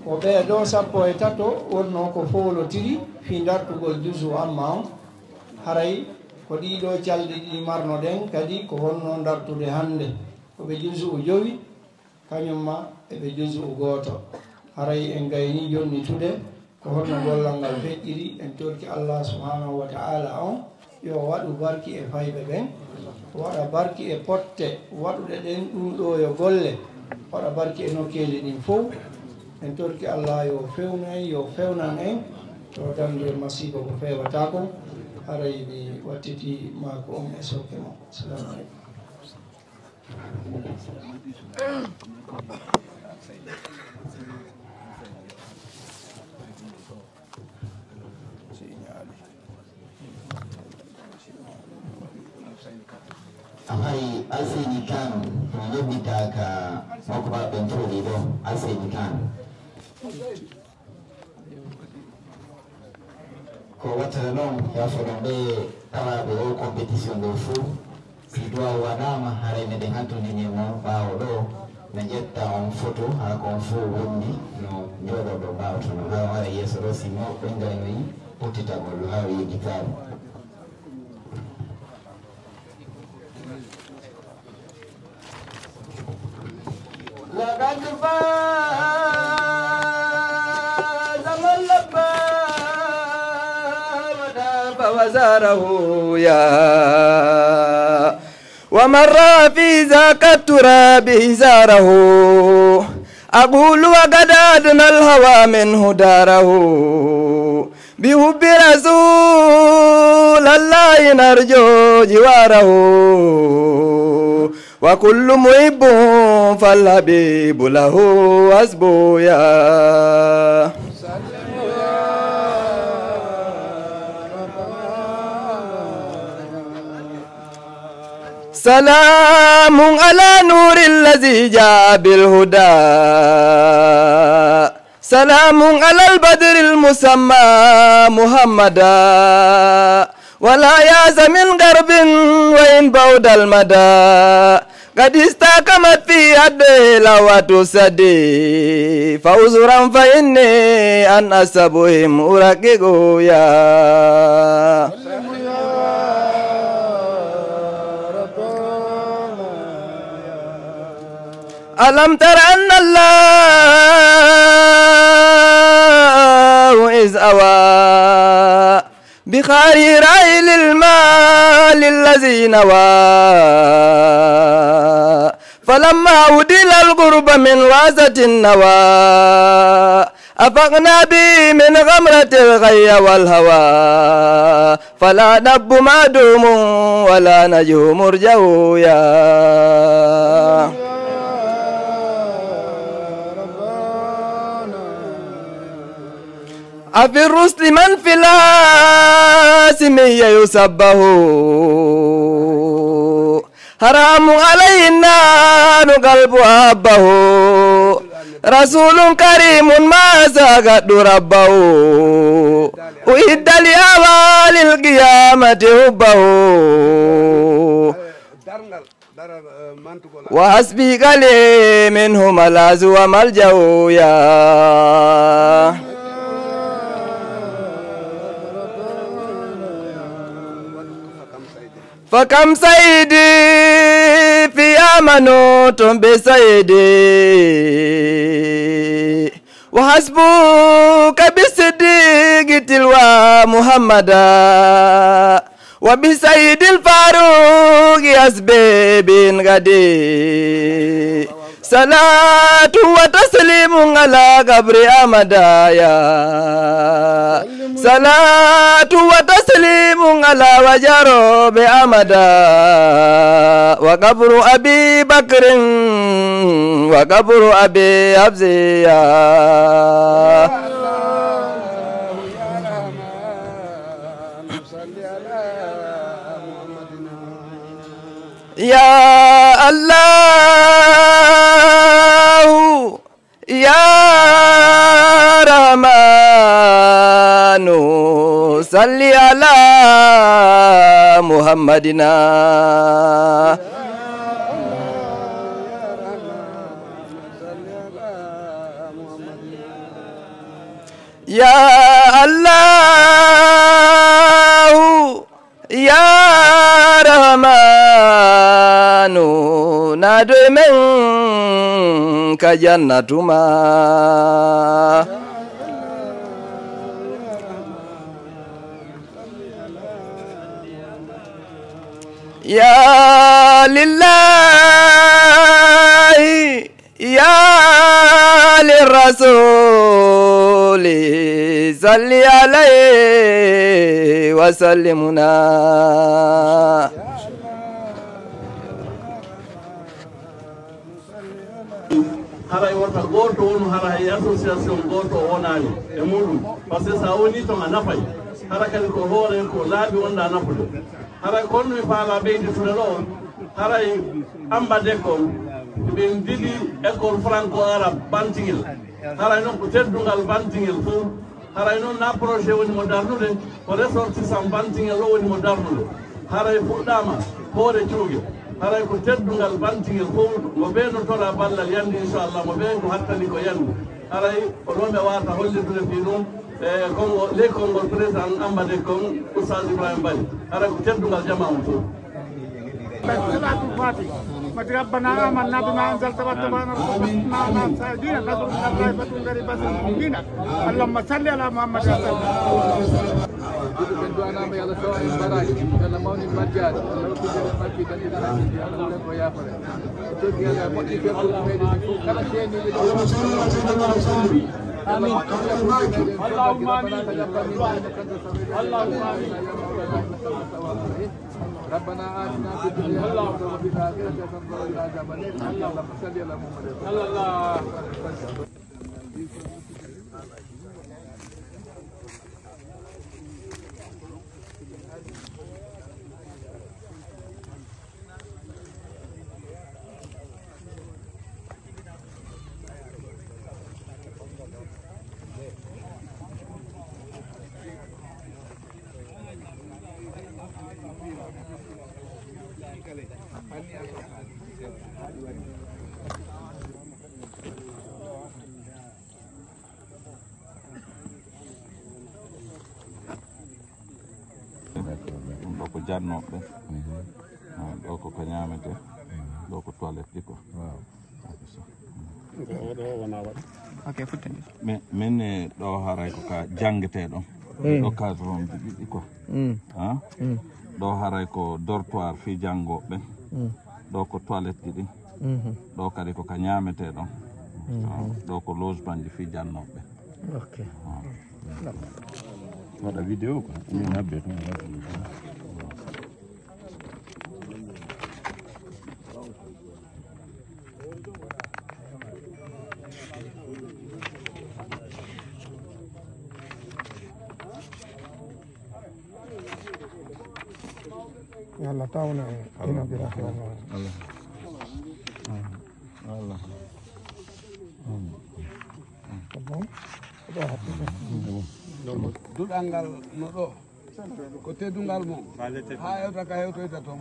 Ko ɓee ɗoo sappo e tato wonnoo ko foolotiri fii dartugol juzu amma on. Haray ko ɗii ɗoo calɗi ɗiɗi marnoɗen kadi ko wonnoo dartude hannde. Ko ɓe juzu jowi, kañum ma e ɓe juzu gooto. Haray en gaynii jonnitude. Ko honno gollal ngal feƴƴiri? En torki Allah subhanahu wa ta'ala on yo waɗu barki e fayɓe ɓen, waɗa barki e potte waɗuɗe ɗen ɗum ɗo yo golle, waɗa barki e nokkeeli ɗin fow. En torki Allah yo fewnu en, yo fewnan en to dande masiiba ko fewata kon. Haray mi wattiti maako on e sokke mo. Assalamu aleykum. Hay Alseyni Kan, no noddita ka makko baɓɓen fof ɗi ɗo, Alseyni Kan. Ko wattata noon, yaafo noon ɓe tawaaɓe o compétition ɗo fof, Si duwaaw waɗaama, haray meɗen hatonjini e mon ɓaawo ɗoo, mi ƴetta on foto, haa ko on fof wondi no jooɗorɗon ɓaawo ton. Haa on ara yeeso ɗoo, si mawɓe ngaynoyi pottitagol haa o yeggitaade. لقد فاز من لبى وطاف وزاره يا ومن رأى في ذاك التراب إزاره. أقول وقد أدنى الهوى منه داره. بحب رسول الله نرجو جواره. وكل محب فالحبيب له حسبه يا. سلام على نور الذي جاء بالهدى. سلام على البدر المسمى محمدا. ولا ياس من غرب وإن بعد المدى. قد استحكمت في حده لوعة السد. فعذرا فإني عن أصحابهم أرقق يا. ألم تر أن الله إذ أوى بغار حراء للماء الذي نوى. فلما أدخل القرب من واسطة النوى. أفقنا به من غمرة الغي والهوى. فلا دب معدوم ولا نجو مرجو يا. أفي الرسل من في الهاشمية يسبه. حرام عليه النار قلب أحبه. رسول كريم ما ساقت ربه. أعد لأهوال القيامة حبه. وحسبي قليل منه ملاذ وملجأ يا. فكم سيدي في أمنوت بسيدي. وحسبك بالصديق تلوى محمدا. وبسيد الفاروق أسباب غدي. صلاة وتسليم على قبر أحمد يا. صلاة وتسليم على وجروب أحمد. وقبر أبي بكر وقبر أبي حفص يا. يا الله يا رحمن صل على محمدنا. يا الله يا رحمن نادو من كجنة ما. يا لله يا للرسول صل عليه وسلمنا. Haray wota gooto wonu, hara hay association gooto o wonaani e muuɗum. Parce que so a wonii toon a nafay. Hara kadi ko hoore, ko laabi wonɗaa nafude. Haray ko honno mi faalaa ɓeyditude ɗoo? Haray Amba Dekko, ɓe ndili école franco-arabe Bantingel. Haray noon ko teddungal Bantingel fof. Haray noon na projet woni mo darnude, ko ressortissant Bantingel o woni mo darnude. Haray fuɗɗaama hoore cuuge. Haray ko teddungal bantingel fowru. Mo ɓee no toraa ballal yandi, inchallah. Mo ɓee ko hattani ko yandi. Haray ko ɗoo mi waawata hollitude fii ɗum. E konngol, ley konngol président Ambade kon Oustaz Ibrahima Bari. Haray ko teddungal jamaa on fof. Salaatul Faatiha. Mati rabbana amanna bima anzalta wattaba'na rasula faktubna ma'a sadiqin. Nasrun minallahi wa fathun qarib wa bashiril mu'minin. Allahumma salli ala Muhammad wa sallim. Ɓe du'anaama yo Allah taw en baraaji, yo Allah mawnin majjaade, Allah rokku en barki, dan dina, yo Allah rokku en ko yaafare. Joggi Allah moƴƴi fewndo meɗen fof, kala ceeniiɓe ɗo. Amin. Allahumma amin. Allahumma amin. ربنا آتنا في الدنيا حسنة وفي الآخرة حسنة وقنا عذاب النار. اللهم صل على محمد. Ɗum ɗo ko jannooɓe. Mhm. Ah, ɗo ko ko ñaametee. Mhm. Ɗo ko toilette ɗi ko. Waaw. Ok, so. Ok, futtani. Min, min, eh, ɗo haray ko ka janngetee ɗon. Mm. Ɗo ka ɗon ɗi, ɗi ko. Mm. Ah? Mm. Ɗo haray ko dortoir fii janngooɓe. Mm. Ɗo ko toilette ɗi. Mhm. Ɗo kadi ko ka ñaametee ɗon. Mhm. Ah, ɗo ko logement ji fii jannooɓe. Ok. Ah. Waɗa vidéo quoi. Min habbe ɗum. Yo Allah tawnu en. Amin. Inauguration o. Allah. Allah. Amin. Ko bon? Ko ɗo hatta. Duɗal ngal no ɗo. Ko teddungal mum. Haa hewta ka hewtoyta toon.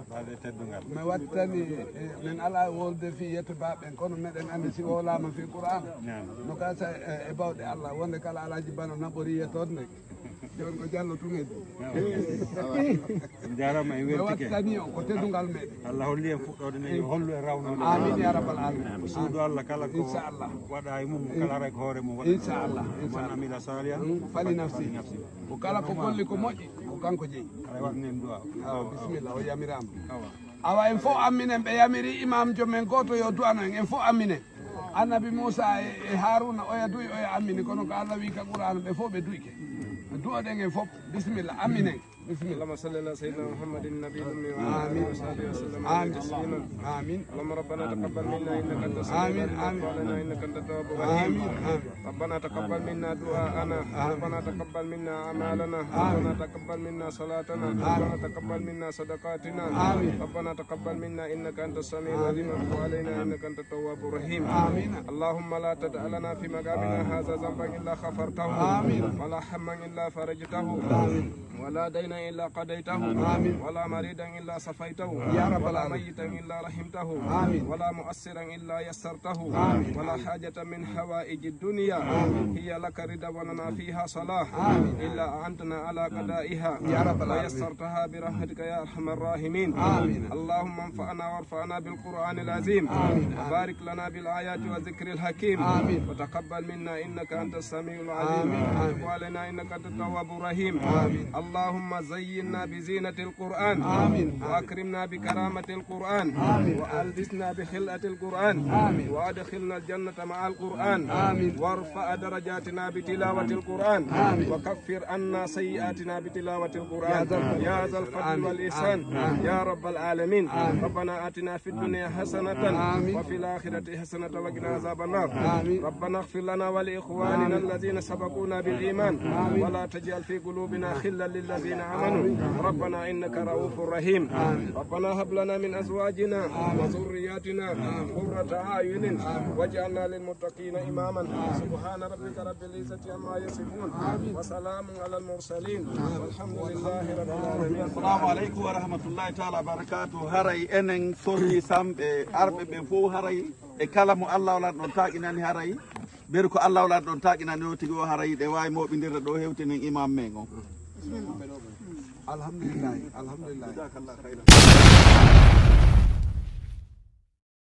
Mi wattani, eh, min alaa wolde fii yetto baaɓe ɓen, kono meɗen anndi si wowlaama fii Qur'aan. Naam. No ka sa, eh, e bawɗe Allah, wonde kala Alaaji Bano naɓori yettoode nde. Jooni ko Jallo tun heddi. Naam. On jaaraama, en weltike. Mi wattani on ko teddungal meɗen. Allah holli en fuɗɗoode nde, yo hollu en rawnoode. Amin ya rabbal alamin. Ko suudu Allah kala ko waɗa e mum, kala haray ko hoore mum waɗa. Inchallah, inchallah. Man amila salihan fali nafsi. Ko kala ko golli ko moƴƴi, ko kanko jeyi. Aray waɗnen du'a. Awa, bisimilla, o yamiraama. Awa. Awa, en fof amminen, ɓe yamiri imamjo men gooto yo du'ano en, en fof amminen. Annabi Muusa e, e Haaruuna, oya du'i, oya ammini, kono ko Allah wi ka Qur'aana, ɓe fof ɓe du'ike. Du'oɗen en fof, bisimilla, amminen. بسم الله. اللهم صل على سيدنا محمد النبي الأمي وعلى آله وصحبه وسلم تسليما. آمين. اللهم ربنا تقبل منا إنك أنت السميع العليم وتب علينا إنك أنت التواب الرحيم. آمين. آمين. ربنا تقبل منا دعاءنا. آمين. ربنا تقبل منا أعمالنا. آمين. ربنا تقبل منا صلاتنا. آمين. ربنا تقبل منا صدقاتنا. آمين. ربنا تقبل منا إنك أنت السميع العليم وتب علينا إنك أنت التواب الرحيم. آمين. اللهم لا تدع لنا في مقامنا هذا ذنبا إلا غفرته. آمين. ولا هما إلا فرجته. آمين. ولا دينا إلا قضيته. آمين. ولا مريضا إلا شفيته. يا رب العالمين. ولا ميتا إلا رحمته. آمين. ولا معسرا إلا يسرته. آمين. ولا حاجة من حوائج الدنيا، آمين، هي لك رضا ولنا فيها صلاح، آمين، إلا أعنتنا على قضائها، يا رب العالمين، ويسرتها برحمتك يا أرحم الراحمين. آمين. اللهم انفعنا وارفعنا بالقرآن العظيم. آمين. وبارك لنا بالآيات والذكر الحكيم. آمين. وتقبل منا إنك أنت السميع العليم. آمين. آمين. وتب علينا إنك أنت التواب الرحيم. آمين. اللهم زينا بزينة القرآن. آمين. وأكرمنا بكرامة القرآن. آمين. وألبسنا بخلعة القرآن. آمين. وأدخلنا الجنة مع القرآن. آمين. وارفع درجاتنا بتلاوة القرآن. آمين. وكفر عنا سيئاتنا بتلاوة القرآن. يا ذا الفضل، يا ذا الفضل، آمين، والإحسان. آمين. يا رب العالمين. آمين. ربنا آتنا في الدنيا حسنة، آمين، وفي الآخرة حسنة وقنا عذاب النار. آمين. ربنا اغفر لنا ولإخواننا، آمين، الذين سبقونا بالإيمان، آمين، ولا تجعل في قلوبنا غلا للذين آمنوا. ربنا إنك رؤوف رحيم. ربنا هب لنا من أزواجنا وذرياتنا قرة أعين واجعلنا للمتقين إماما. سبحان ربك رب العزة عما يصفون. وسلام على المرسلين. والحمد لله رب العالمين. Assalamu aleykum wa rahmatullahi taala wa barakatuh. Haray enen sorti samɓe arɓe ɓen fof haray e kala mo Allah walan ɗon taaqinani haray. Beru ko Allah walan ɗon taaqinani o tigi o haray ɗe waawi mooɓindirde ɗo hewtinen imam men on. Alhamdulillahi, alhamdulillahi.